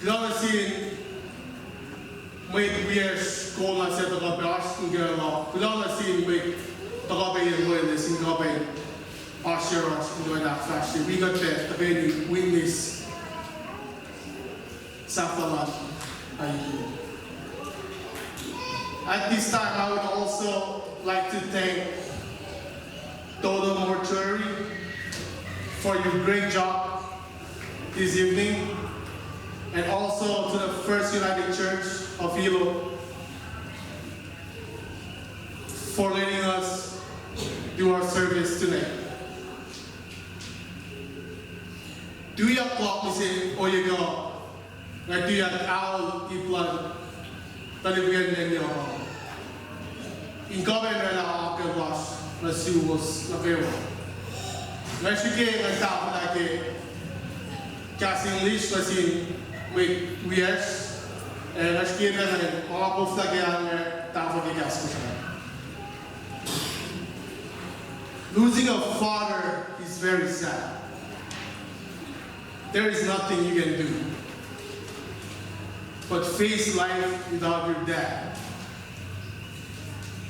Kuloh nuh sin mwet wiyacsr kol na suc tuhkuh pac oasr in kuh la. Kuloh nuh sin mwet tuhkuh pac in loeloes in kuh pac oasr yohrohsr in kuh in ahkfahsrye. Wi kuht pac tuhkweni witness sahflah lal Oeko. At this time, I would also like to thank Total Mortuary for your great job this evening, and also to the First United Church of Hilo for letting us do our service tonight. Tuyak luhk mihsenge ohiyac kuh, nga tuyak aol ip luhn tuhlihk wiyacn Leum uh in kuh pac in oraclah akucl lasr nuh suwos nuh kwewa. Nga srihke ngan tahfwelah ke kahs English nuh sin mwet wiyacsr, ac nga srihke pac ngan ma koflah ke an, tahfwelah ke kahs Kosrae. Losing a father is very sad. There is nothing you can do but face life without your dad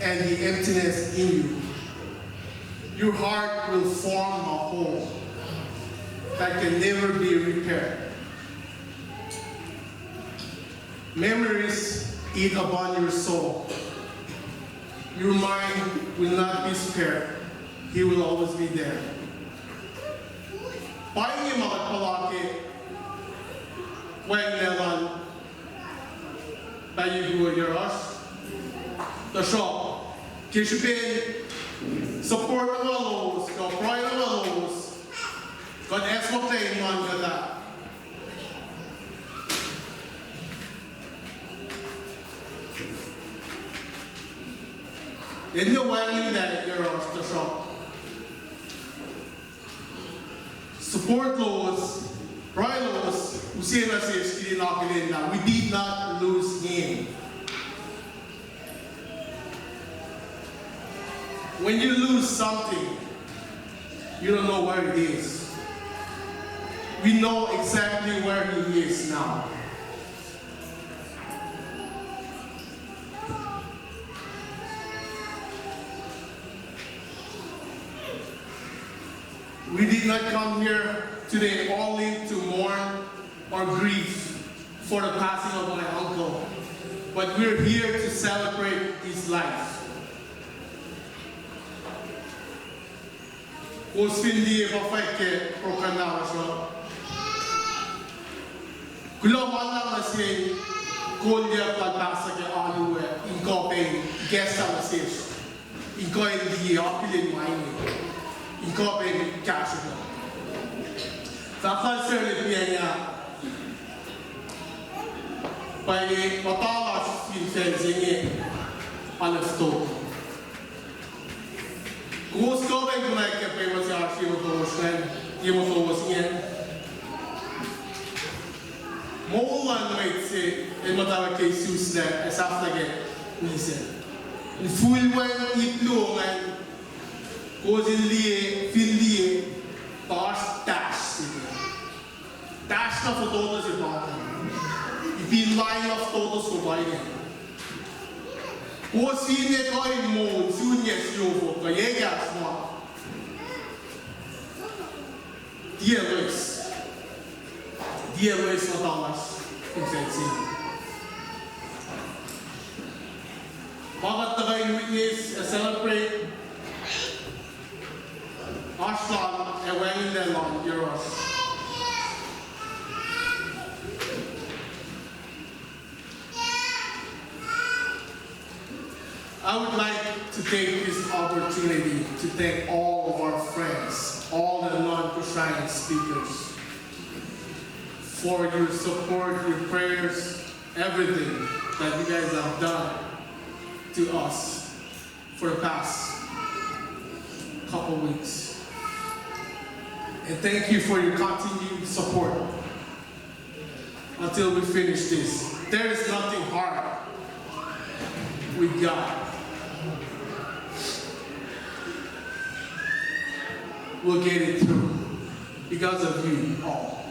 and the emptiness in you. Your heart will form a hole that can never be repaired. Memories eat upon your soul. Your mind will not be spared. He will always be there. Pa inge ma kuht puhla ke wacngihnlac luhn Pahpah Yukiwon yohrohsr. Tuhsruhk ke srihpen support luhn lowos, kuh pruhe luhn lowos, kuht esamwack in ma kuht ah Enenuh wacngihnlac yohrohsr, tuhsruhk Support lowos, pruhe lowos, use nuh sesr kihtin akihlen lah we did not lose him. When you lose something, you don't know where it is. We know exactly where he is now. We did not come here today only to mourn or grieve for the passing of my uncle, but we're here to celebrate his life. Kowos fin liye pa fwack ke program lasr uh, kuloh ma luhlahp nuh sin kolyuck lal pastor ke alu ah in kuh pac in ikacslah nuh sesr in kuh in liye akihlen ma inge, in kuh pac in kahsruh. Fahk lal Sarah Lippian ah, pa inge muhta lasr fin facl se inge, alef to. Kowos kuh pac in konwacack ke pwepuh se oasr ye motowos ingacn, ye motowos ingacn. Moul luhn mwet se el muhtwacwacack ke isuslac ac sahflah ke misac. Infulwen ip luo ingacn, kowos in liye, fin liye, tuh oasr tahsr se inge. Tahsr na fototo se pa ingacn. Ip in lain na fototo se pa ingacn. Kowos finne kuh in moul sun yac siofok kuh yac ekahsr ma, tiac loes. Tiac loes muhta lasr fin facl se inge. Ma kuht tuhkuh in witness ac celebrate oasr lal ac wacngihnlac lal yohrohsr. I would like to take this opportunity to thank all of our friends, all the non-Kosraean speakers, for your support, your prayers, everything that you guys have done to us for the past couple weeks. And thank you for your continued support until we finish this. There is nothing hard with God. We'll get it through because of you all.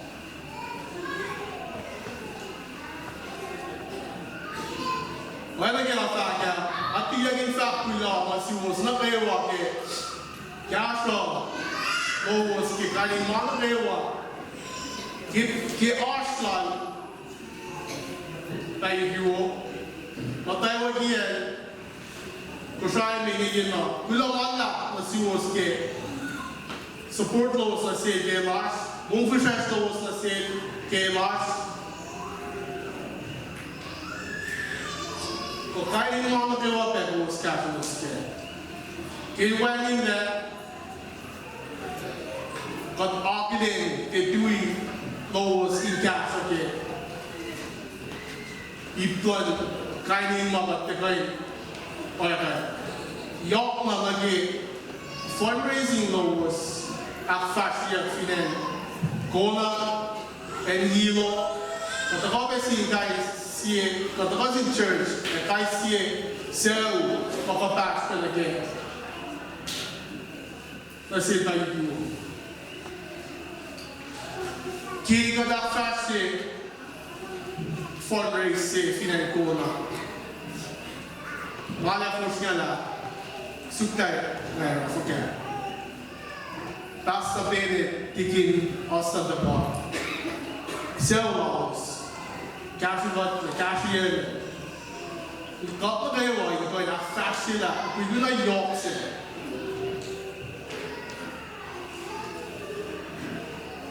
Oacna ke nga fahk ah, nga tuyak in fahk kuloh nuh suwos nuh kwewa ke kahsruh lowos ke kain in ma nuh kwewa ke, ke oasr lal pac ikuo, muhtwacwacack Kosrae me inge na. Kuloh ma luhlahp nuh suwos ke support lowos nuh sel ke lasr, mongfihsrwacsr lowos nuh sel ke lasr, kuh kain in ma nuh kwewa pac kowos kahsrwelos kac. Ke wacngihnlac, kuht akihlen ke tui lowos in kahsruh ke ip luhn kain in ma kuht tuhkuh in oacyacpac. Yohk na nuh ke fundraising lowos ahkfahsryeyuck fin acn Kona, acn Hilo, kuht tuhkuh pac sin kais sie, kuht tuhkuh sin church ac kais sie sucu ma kuhpahsr pac nuh kac nuh sel tuhlihk uh. Ke kuht ahkfahsrye fundraise se fin acn Kona, nga lah fosrngahlah, suk tari nga fuhkah. Pastor Bennett, Deacon Austin Depot, sucu lalos, kahsruh kuht, kahsruh yac, kuht nuh kwewa in kuh in ahkfahsryelah, kuh in yohk se.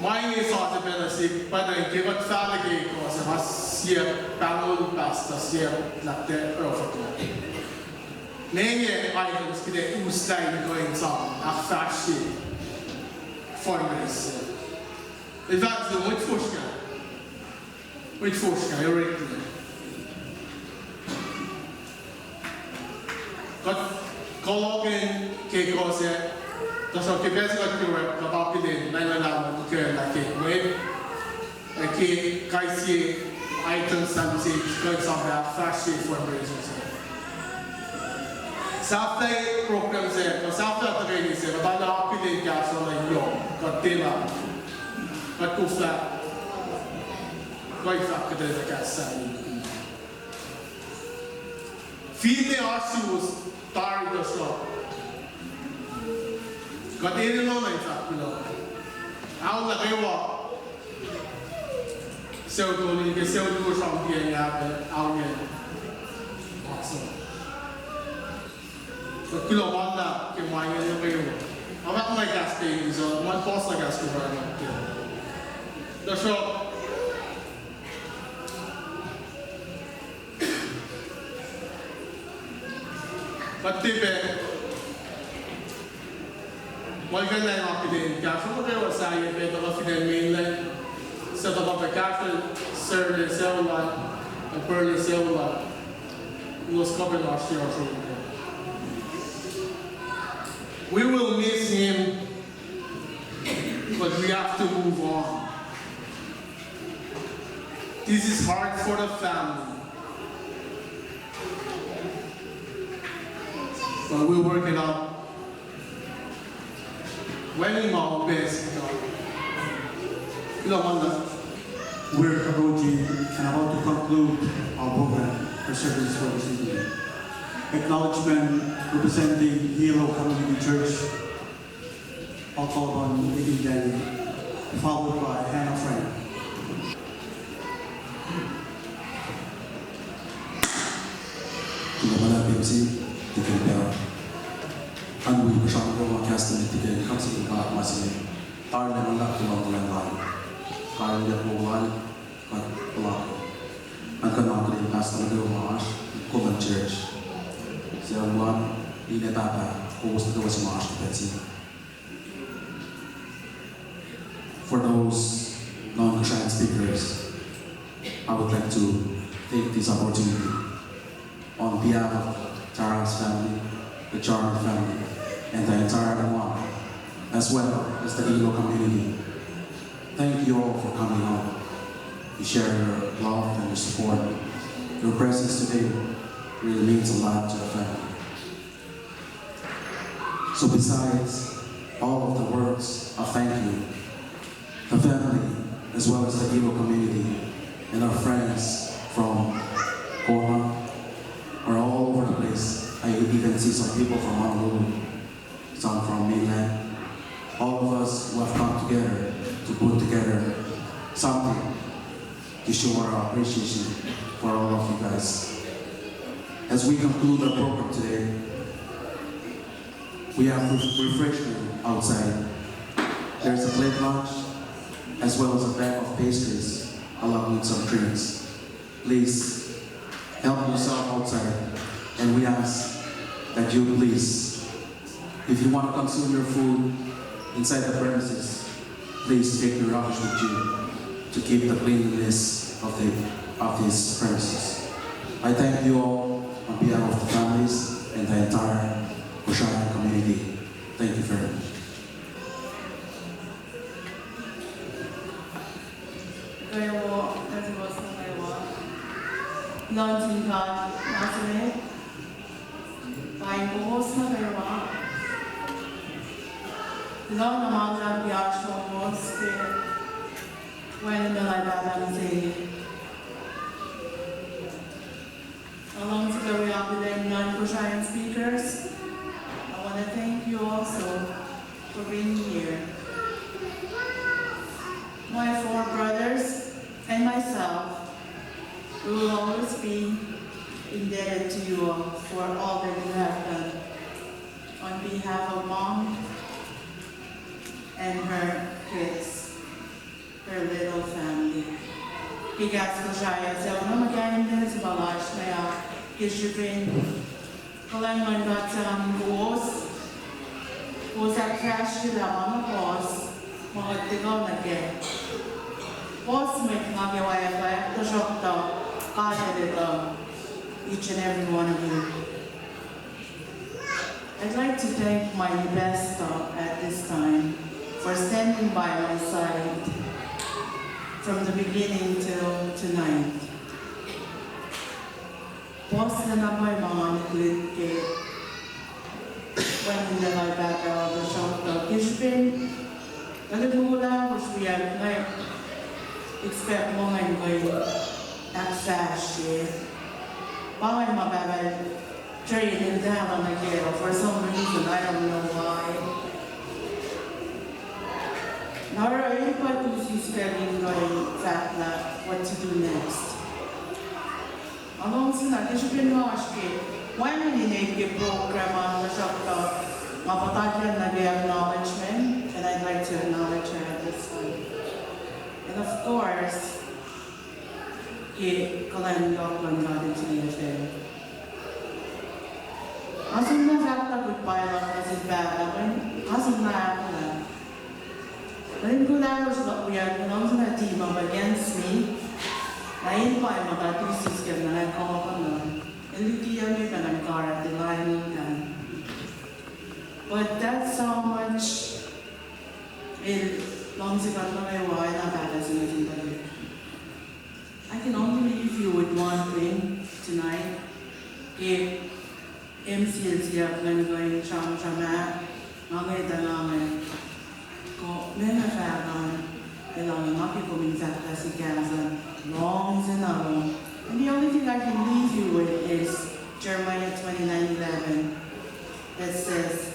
Ma inge sasuc pacna sihk, pacna ke kuht fahla ke kuh se ma siyuck, pahngon pastor siyuck, lah tiac oruh fuhkah. Meac inge items kuht ac uslah in kuh in sang ahkfahsrye fundraise se? El fahk sel, mwet fosrngah, mwet fosrngah, orekma. Kuht kuloh ke kuh se, Tuhsruhk ke pacl se kuht kwewa, kuht appeal-i, na nga lah ma kuh lah ke mwet, ac ke kais sie items sahp se kuht sang fahsr sie fundraiser se. Sahflah program se, kuh sahflah tuhkweni se, kuht arlac appeal-i kahsruh na yohk, kuht tiac lah, kuht koflah, kuht fahk kuht ac kahs sahyac. Finne oasr suwos tari tuhsruhk, kuht enenuh na in fahk kuloh. Aollah kwewa, sucu tolu, ke sucu luo sramsram ke nga pac aoyacn oasr. Kuht kuloh ma luhlahp ke ma inge nuh kwewa. Nga fahk ma kahs pac in so, ma puhs na kahs kwewa nuh ke. Tuhsruhk kuht tiac pac, muhlkuhnlah in appeal-i kahsruh nuh kwewa sahyac pac tuhkuh fin acn mainland, suc tuhkuh pac kahsruh, suc lwelah sucu lal, ac pruhe lal sucu lal, elos kuh pac in oasr yohrohsr. We will miss him, but we have to move on. This is hard for the family. But we work it out. Wacngihn ma upac se kuht. Kuloh ma luhlahp. We're approaching and about to conclude our program for service for this evening. Acknowledgement representing Hilo Community Church, Alcoban Eden Daniel, followed by Hannah Frank. Kuloh ma luhlahp, M C, Deacon Pal. An wi puhsra nuh kwewa kahs nuh met liki kuht in kahs nuh sin God ma se inge. Tarilacna luhlahp ke luhngkuhlwacng lal, karihngihnyuck lal, kuht puhlakihn. An kuh in akihlen pastor nuh kwewa ma oasr Coleman Church, suc ma ninac pahpah, kowos nuh kwewa suc ma oasr ke pacl se inge. For those non-Kosraean speakers, I would like to take this opportunity on behalf of the Taras family, the Charnock family, and the entire Anuak, as well as the Hilo community. Thank you all for coming out. We share your love and your support. Your presence today really means a lot to the family. So besides all of the words of thank you, the family, as well as the Hilo community and our friends from Kona, are all over the place. I even see some people from Honolulu, some from mainland. All of us who have come together to put together something to show our appreciation for all of you guys. As we conclude our program today, we have ref-, refreshment outside. There's a plate lunch, as well as a bag of pastries, along with some drinks. Please help yourself outside, and we ask that you please, if you want to consume your food inside the premises, please take your rubbish with you to keep the cleanliness of the, of these premises. I thank you all on behalf of the families and the entire Kosrae community. Thank you very much. Kwewa, kwewa, kwewa. Lun sin God, ma se inge. Pa inge kowos nuh kwewa. Lun na ma luhlahp ke oasr lowos ke wacngihn luhlahlfongi se inge. Along with the Rehoboth non-Kosraean speakers, I want to thank you also for being here. My four brothers and myself, we will always be indebted to you all for all that you have done on behalf of Mom and her kids, her little family. Ke kahs Kosrae, suc oacna muhkahimtacl se ma lasr na, ke srihpen kuhlwacng luhn God se nuh kowos, kowos ahkfahsryelah ma na puhs ma kuht tuhkuh nuh kac. Puhs mwet nga ke wacngihn, tuhsruhktuh God El etuh each and every one of you. I'd like to thank my pastor at this time for standing by my side from the beginning till tonight. Puhs na pwacye ma nga nuh ke wacngihn lal Pahpah Elder Sharptuh. Ke srihpen, nga tuh mula, which we are, nga expect muh ngan kuh in ahkfahsrye. Pa inge ma Pahpah Trey el tahfuh nuh kac, for some reason, I don't know why. Na oruh el pa tusisacl in kuh in fahk lah what to do next. Nga luhngse na ke srihpen nga oasr ke wacngihn in ke program an, tuhsruhktuh nga puhtati nuh ke acknowledgement, and I'd like to acknowledge her at this time. And of course, ke kuhlwacng luhk luhn God in T F L. Nga som na fahk lah goodbye luhk nuh sin pahpah, nga som na ahkolah. Nga in kuh in ahkos luhk wiyuck, nga som na team up against me. Na in pa ma nga tusisacl na nga kuh na. El luti me pa ngan karate line ngan. But that's how much el luhngse kuht nuh kwewa, na pahpah se nuh sin tuhlihk. I can only leave you with one thing tonight. Ke M C L C up ngan kuh in sramsram ah, nga nge tuh nga nge, kuh meac nga fahk an, elan nga ke kom in fahk lah sikyak an, luhngse na lom. And the only thing I can leave you with is Jeremiah twenty-nine eleven that says,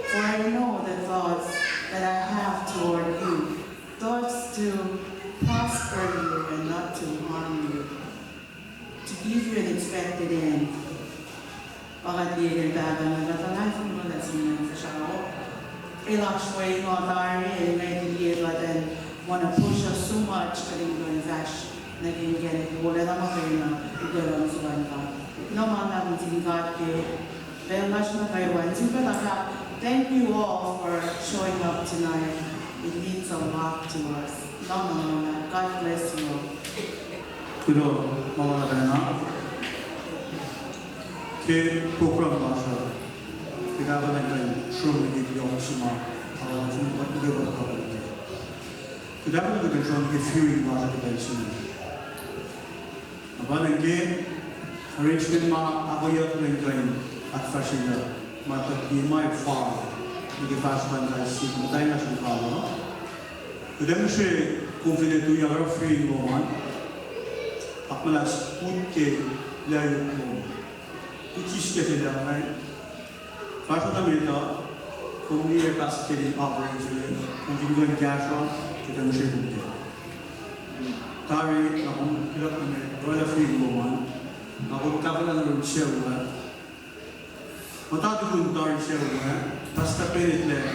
"For I know the thoughts that I have toward you, thoughts to prosper you and not to harm you, to give you an expected end." Pahkah tiac ke pahpah nga kuhtuh life in kuh lah sin nga fahsrao. El oasr we nga tari, el nge tiac kuht in want to push us so much, kuht in kuh in fahsr nuh ke inkacnek wolacna ma kena, ikuh luhn sulan God. Na ma na nuh sin God ke pacl lasr nuh kwewa. Sifacna, thank you all for showing up tonight. It means a lot to us. Long, long, long. God bless you all. Kuloh ma luhlahp na ke program lasr uh. Kuht ac kuh in sruhmuhn ke yohk se ma, uh, kuht ac kuh in sruhmuhn ke viewing lasr uh ke pacl se inge. Na pa inge arrangement ma ahkoeyuck lwen kuh in ahkfahsryelah ma tuh ke ma fal nuh ke fahsr luhn kais sie muhtwacn lasr in kalo. Kuht ac ngihsre kom fin tuyak oruh viewing lom an, ahkmuhnahs ut ke lacyot lom. Ut sisken se lah fahsruh nuh met uh, kom liye pastor in offering se, kom fin kuh in kahsruh, kuht ac ngihsre kom ke. Tari na kom kuloh nuh met, orwaclah viewing lom an, na kom tahfwelah nuh yurin sucu ah. Muhta tukun tari sucu ah, Pastor Bennett el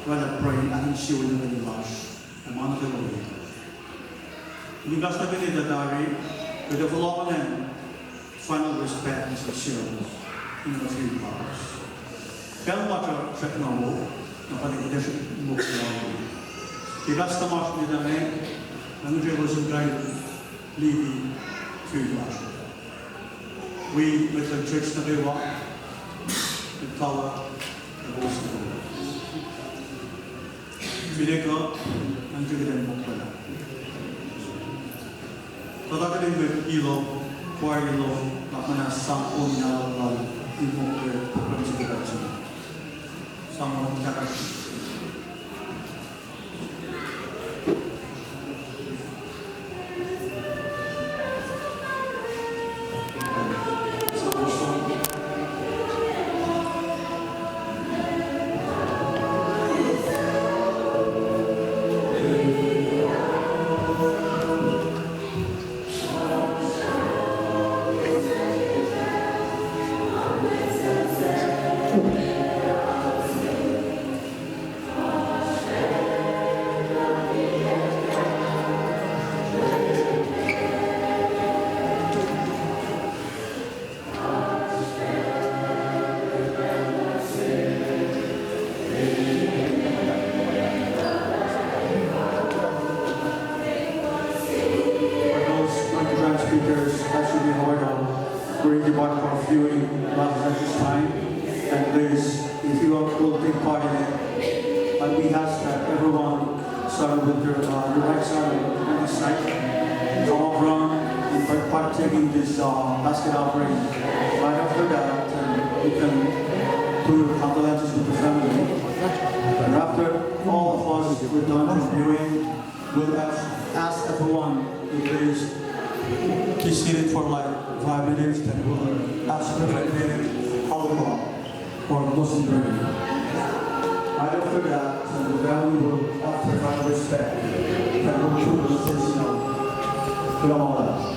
orwaclah pruhe in ahkinsewowoye nuh ke lasr, ac ma nuh kwewa. Pastor Bennett el tari, kuht ac fohlohkohnlah final respect nuh sin sucu in a few hours. Pacl ma srackna wo, na pa inge kuht ac srack mokle. Ke kahs tuhmasr met ah, nga ngihsre kowos in kuh in liye viewing lasr. Wi mwet luhn church nuh kwewa, mwet kawuck, ac kowos nuh kwewa. Finne kuh, nga ngihsre kuht in mokle. Kuht ac kuh in mwet ilo, choir ilo, na muhnahs sang on in alu lal in mokle program se kuht ac sang on in kahsruh. Party. And we ask that everyone start with your, uh, your right side, on the side, come up front and par-, partake in this, uh, basket offering. Right after that, um, you can do your condolences with the family. And after all of us, we're done from viewing, we'll ask, ask everyone to please be seated for, like, five minutes, then we'll ask the Reverend Halima for closing prayer. Right after that, the family will offer final respect, then we'll do the station of Kulamala.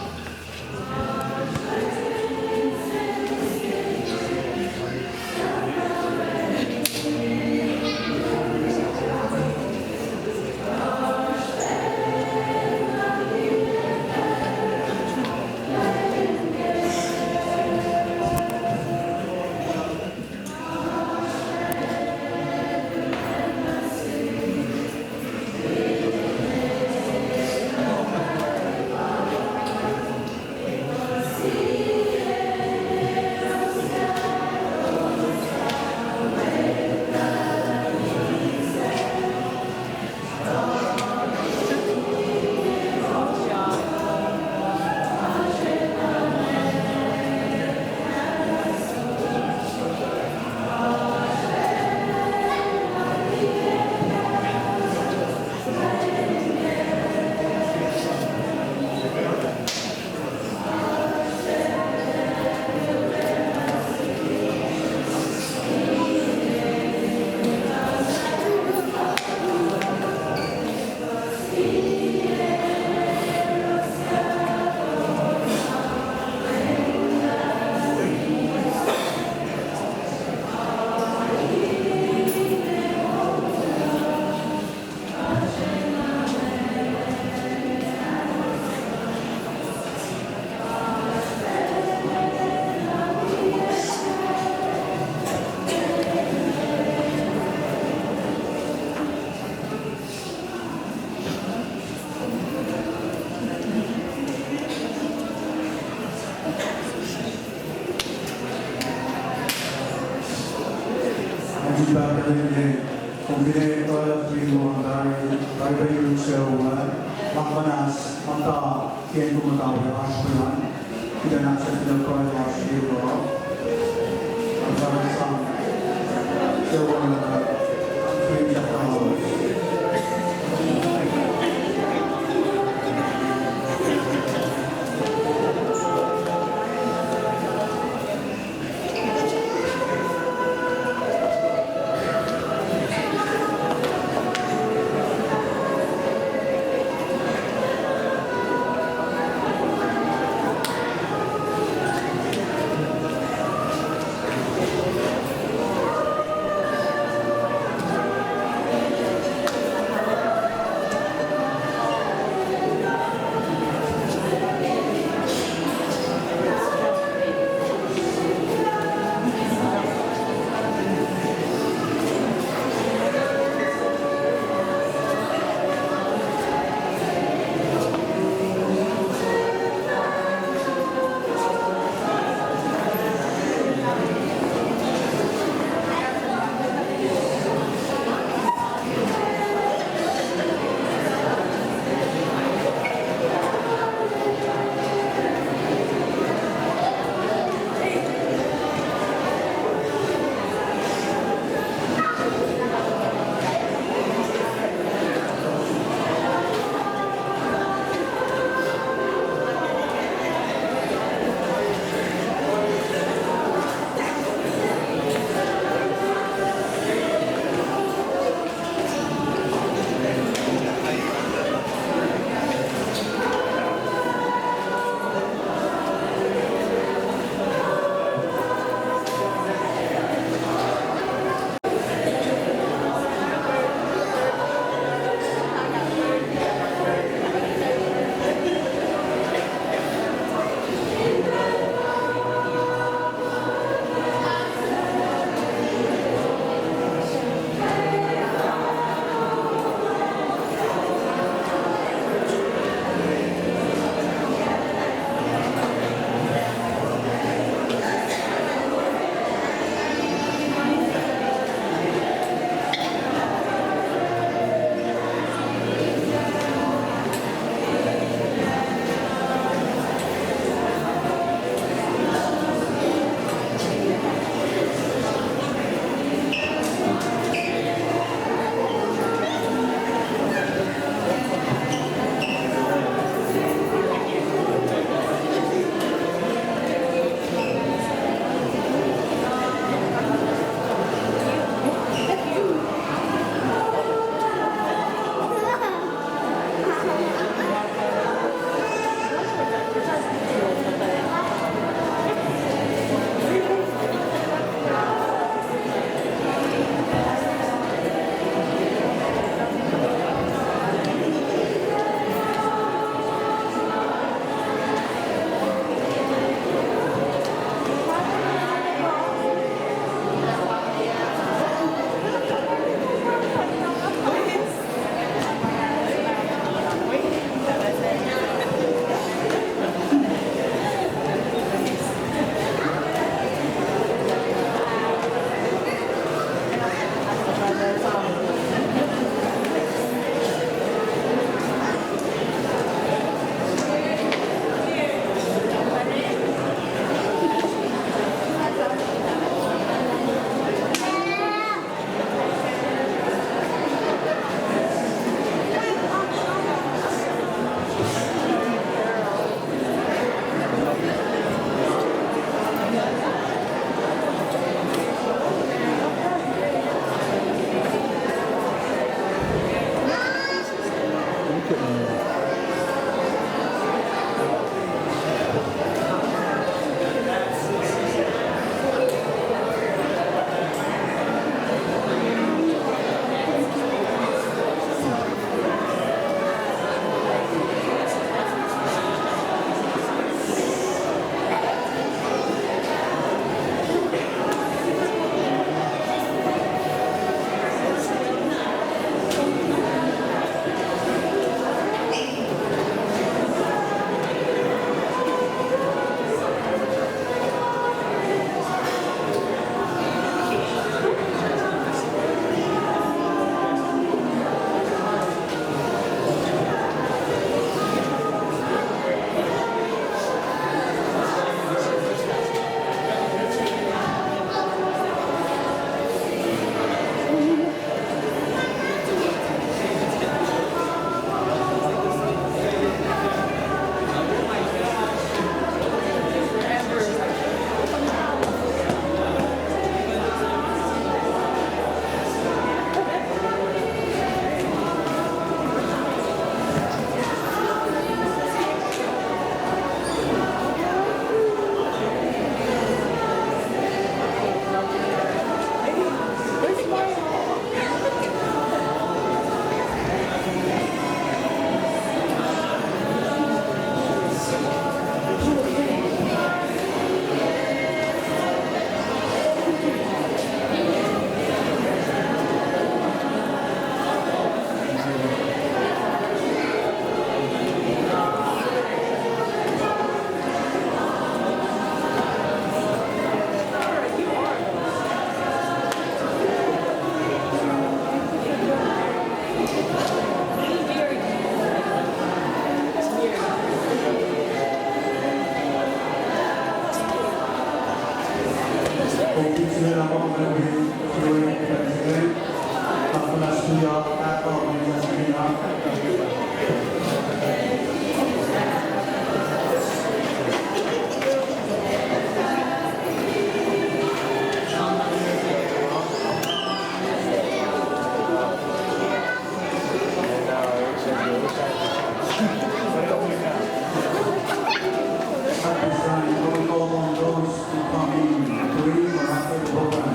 At this time, we call on those who come in to pray or after the program.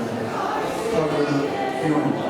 Father Fiona.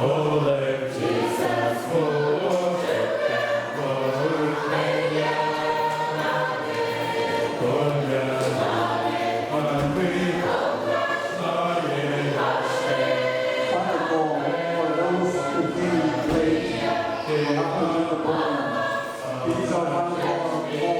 Final call for those who came late. They will not be on the program. These are final call for you.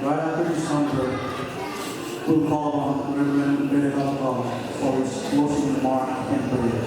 Right after this number, we'll call on Reverend Benedict Alcala for his closing remark and prayer.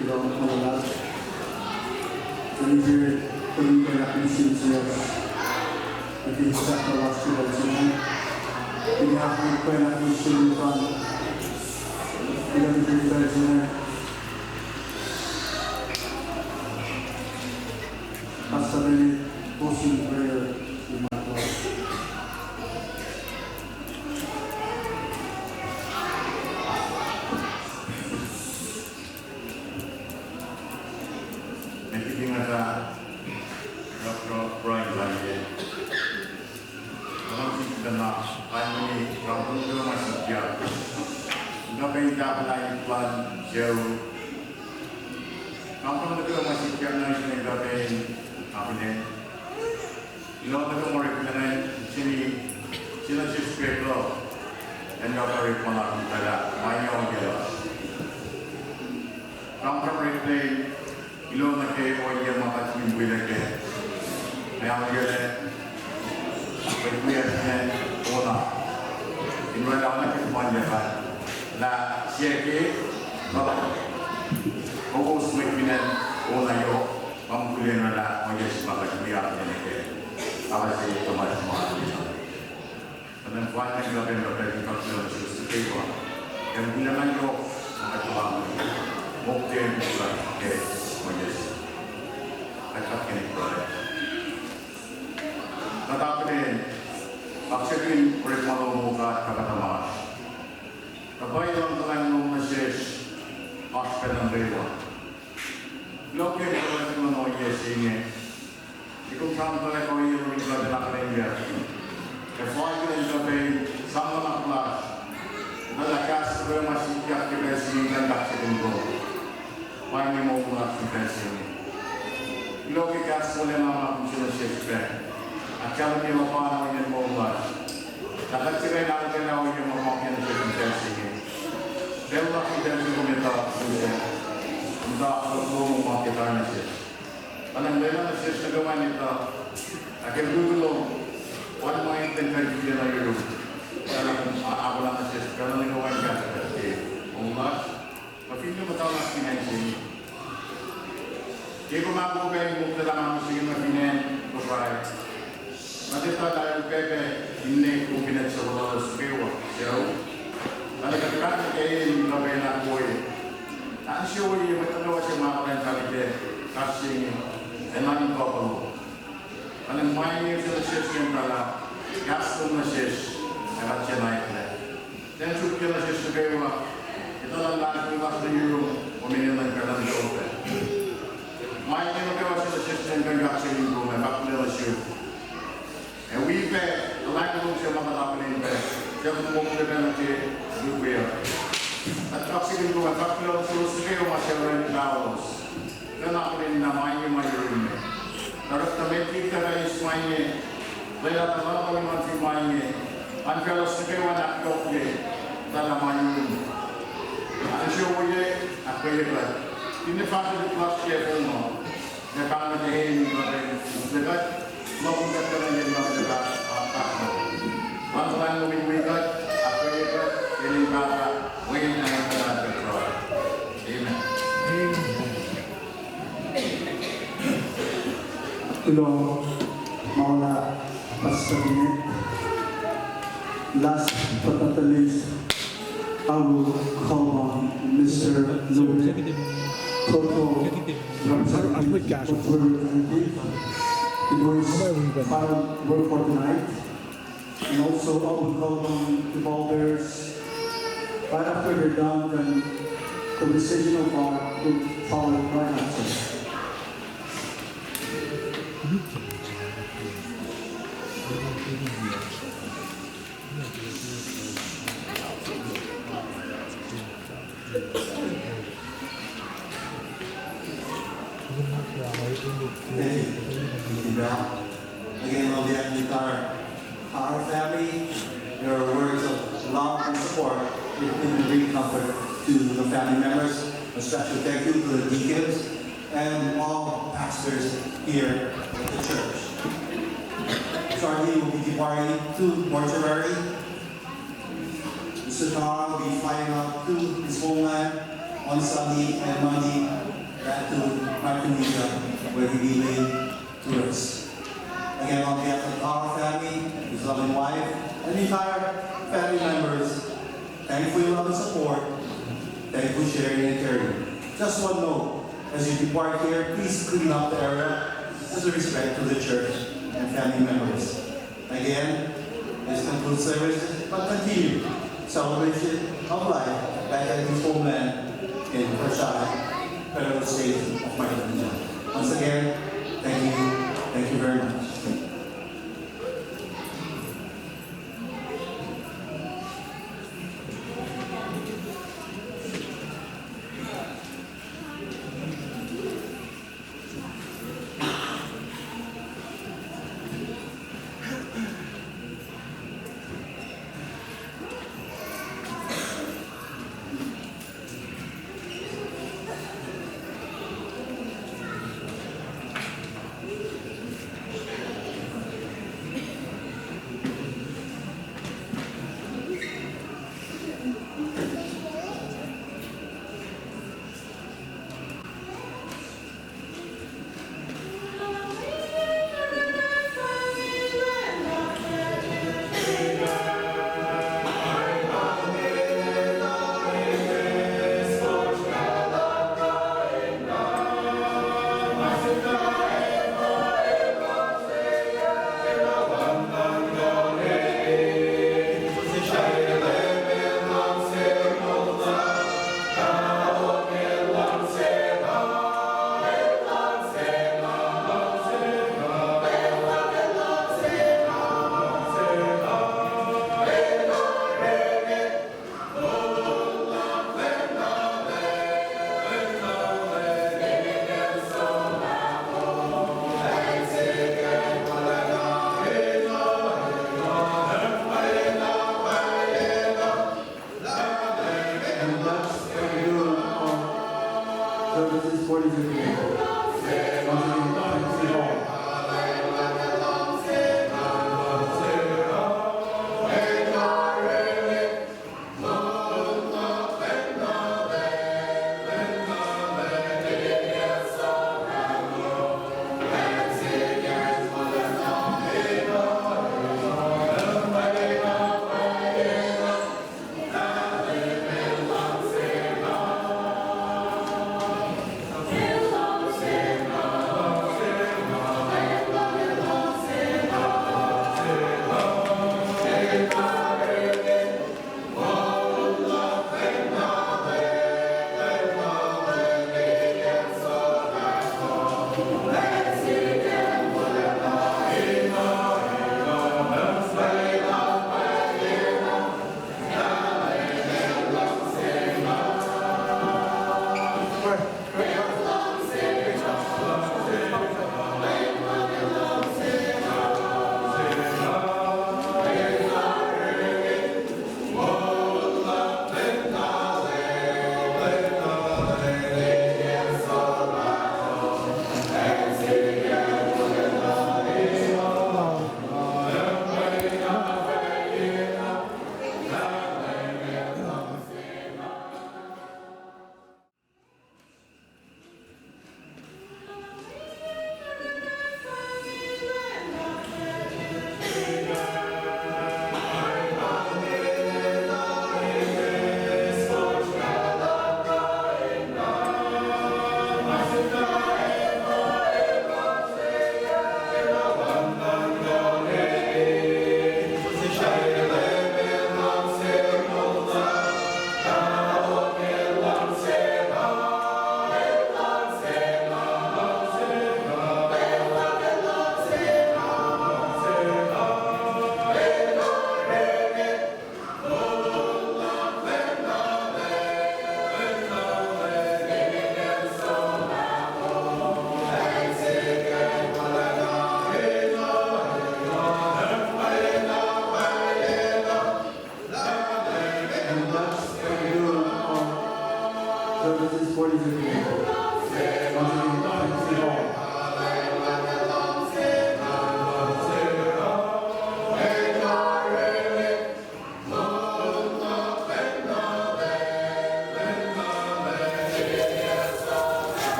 Kuloh ma luhlahp. Kihtin, kihtin kuloh nuh sin Jisus. Kihtin sahflah lasr ke pacl se inge. Kihtin ahkkweye kuloh nuh sin Jisus. Kihtin kuloh nuh sin Pastor Bennett, closing prayer. Met liki nga fah Joe. Kampare nuh ke ma sikyak nuh sin kapin, kapin. Ilo nuh ke ma oreklac nuh seni, sina sisketo, in kapin orekma lasr in tuhlac, ma inge ohiyac lasr. Kampare nuh ke, ilo nuh ke ohiyac ma kuht fin wi nuh ke. Ma ohiyac lac, kuht wi nuh ke ona. In oraclah nuh ke ma inge pa. Lah sie ke, na, kowos mwet fin acn ona yohk, pa mukul in oraclah, ohiyac se ma kuht wi nuh ke. Apa se Thomas ma. Kanan fahk nuh ke kapin kapin kapin srihsrihk kwewa. Ke mukul an yohk, ma kuht wi, mokten kuht ke, ma yes. Kuht kuht ke pruhe. Kuht akihlen, akihlen orekma lom, O God, kuht kuht ma. Kuht pa luhngkuhlacng lom nuh sesr, oasr pacna kwewa. Lohng ke kuht kuht ma ohiyac se inge. Ekuh sang kuht kuht ohiyac lom in kuht akihlen ya. Ac fal kuht kuht sang nuhnak lasr. Kuht lah kahs kuh ma sikyak ke pacl se inge kuht kuht se inge. Pa inge moul lasr in pacl se inge. Ilo ke kahs wolacna ma kom sel sesr pac. Ahkkahlwemye luhpan ohiyac moul lasr. Lah kuht sifacna ahkkahlwemye ohiyac ma kom sel sesr in pacl se inge. Pacl lasr in pacl se inge muhta, muhta lom ma ke pacl nuh sesr. Kanan lwelah nuh sesr nuh kwewa in etuh, ahkkahlwemye lom, wal ma in ten kuh in kuhtwena yuruk. Kanan a-, ahkolah nuh sesr, kanan nuh kwewa in kahsruh ke moul lasr. Kuh fin muhta lasr fin acn se inge. Ke kom ahkoo pac in mokle lah ma mihsenge nuh fin acn Kosrae. Nga tiac etuh lah upac pac in ne kom fin acn se wolacna nuh kwewa, sucu. Nga tiac kuht kuht nuh ke in kuh pac in ahkoo. Ahkinsewowoye mwet nuh kwewa se ma kuh in fahk ke kahs se inge, ac nuh in kuh pac. Nga tiac ma inge se nuh sesr in tuhlac, kahs lom nuh sesr, ac kuht se na eklac. Ten suk ke nuh sesr nuh kwewa, etuh lah lasr nuh yuruk, kom in enenuh in kuhlwacng pac. Ma inge nuh kwewa se nuh sesr in kuh in kahs se inge kom, ac fahk nuh sesr. Ac wi pac, kuhlwacng lom se ma kuht akihlen pac, suc kom mokle pac nuh ke lukwe uh. Kuht kahs se inge kom, ac fahk nuh sesr nuh kwewa ma se oruh in lalos. Kuht akihlen na ma inge ma yurin me. Oruh kuht met liki kuht eis ma inge, lwelah kuht nuhnuhnkuh in ma inge, an faclos nuh kwewa in ahkyohkye, tuhlac ma yurin me. Ahkinsewowoye, ahkkweye kuht. Finne fahsrwelihk lasr ke fong uh, ac pahng nuh ke in kuht in uklac kuht, lom kuht kuht in kuht in kuht in kuht. Luhngkuhlacng lom in wi kuht, ahkkweye kuht, in in kuht, wi in kuht in kuht. Amen. Kuloh ma luhlahp, Pastor Bennett. Last but not the least, I will call on Mister Lubin Toto, representing Westbury Representative, to do his final word for tonight. And also, I will call on the elders. Right after they're done, then the decision of God will follow right after. Thank you. Thank you, Brown. Again, on behalf of the entire Our family, your words of love and support, it, it will bring comfort to the family members. A special thank you to the deacons and all pastors here at the church. Shortly, we'll be departing to mortuary. Mister Carr will be flying out to his homeland on Sunday and Monday back to Micronesia, where he will be laying to rest. Again, on behalf of our family, his loving wife, and the entire family members, thank you for your love and support. Thank you for sharing and caring. Just one note, as you depart here, please clean up the area as a respect to the church and family members. Again, this concludes service, but continue celebration of life back at his homeland in Kosrae, federal state of Micronesia. Once again, thank you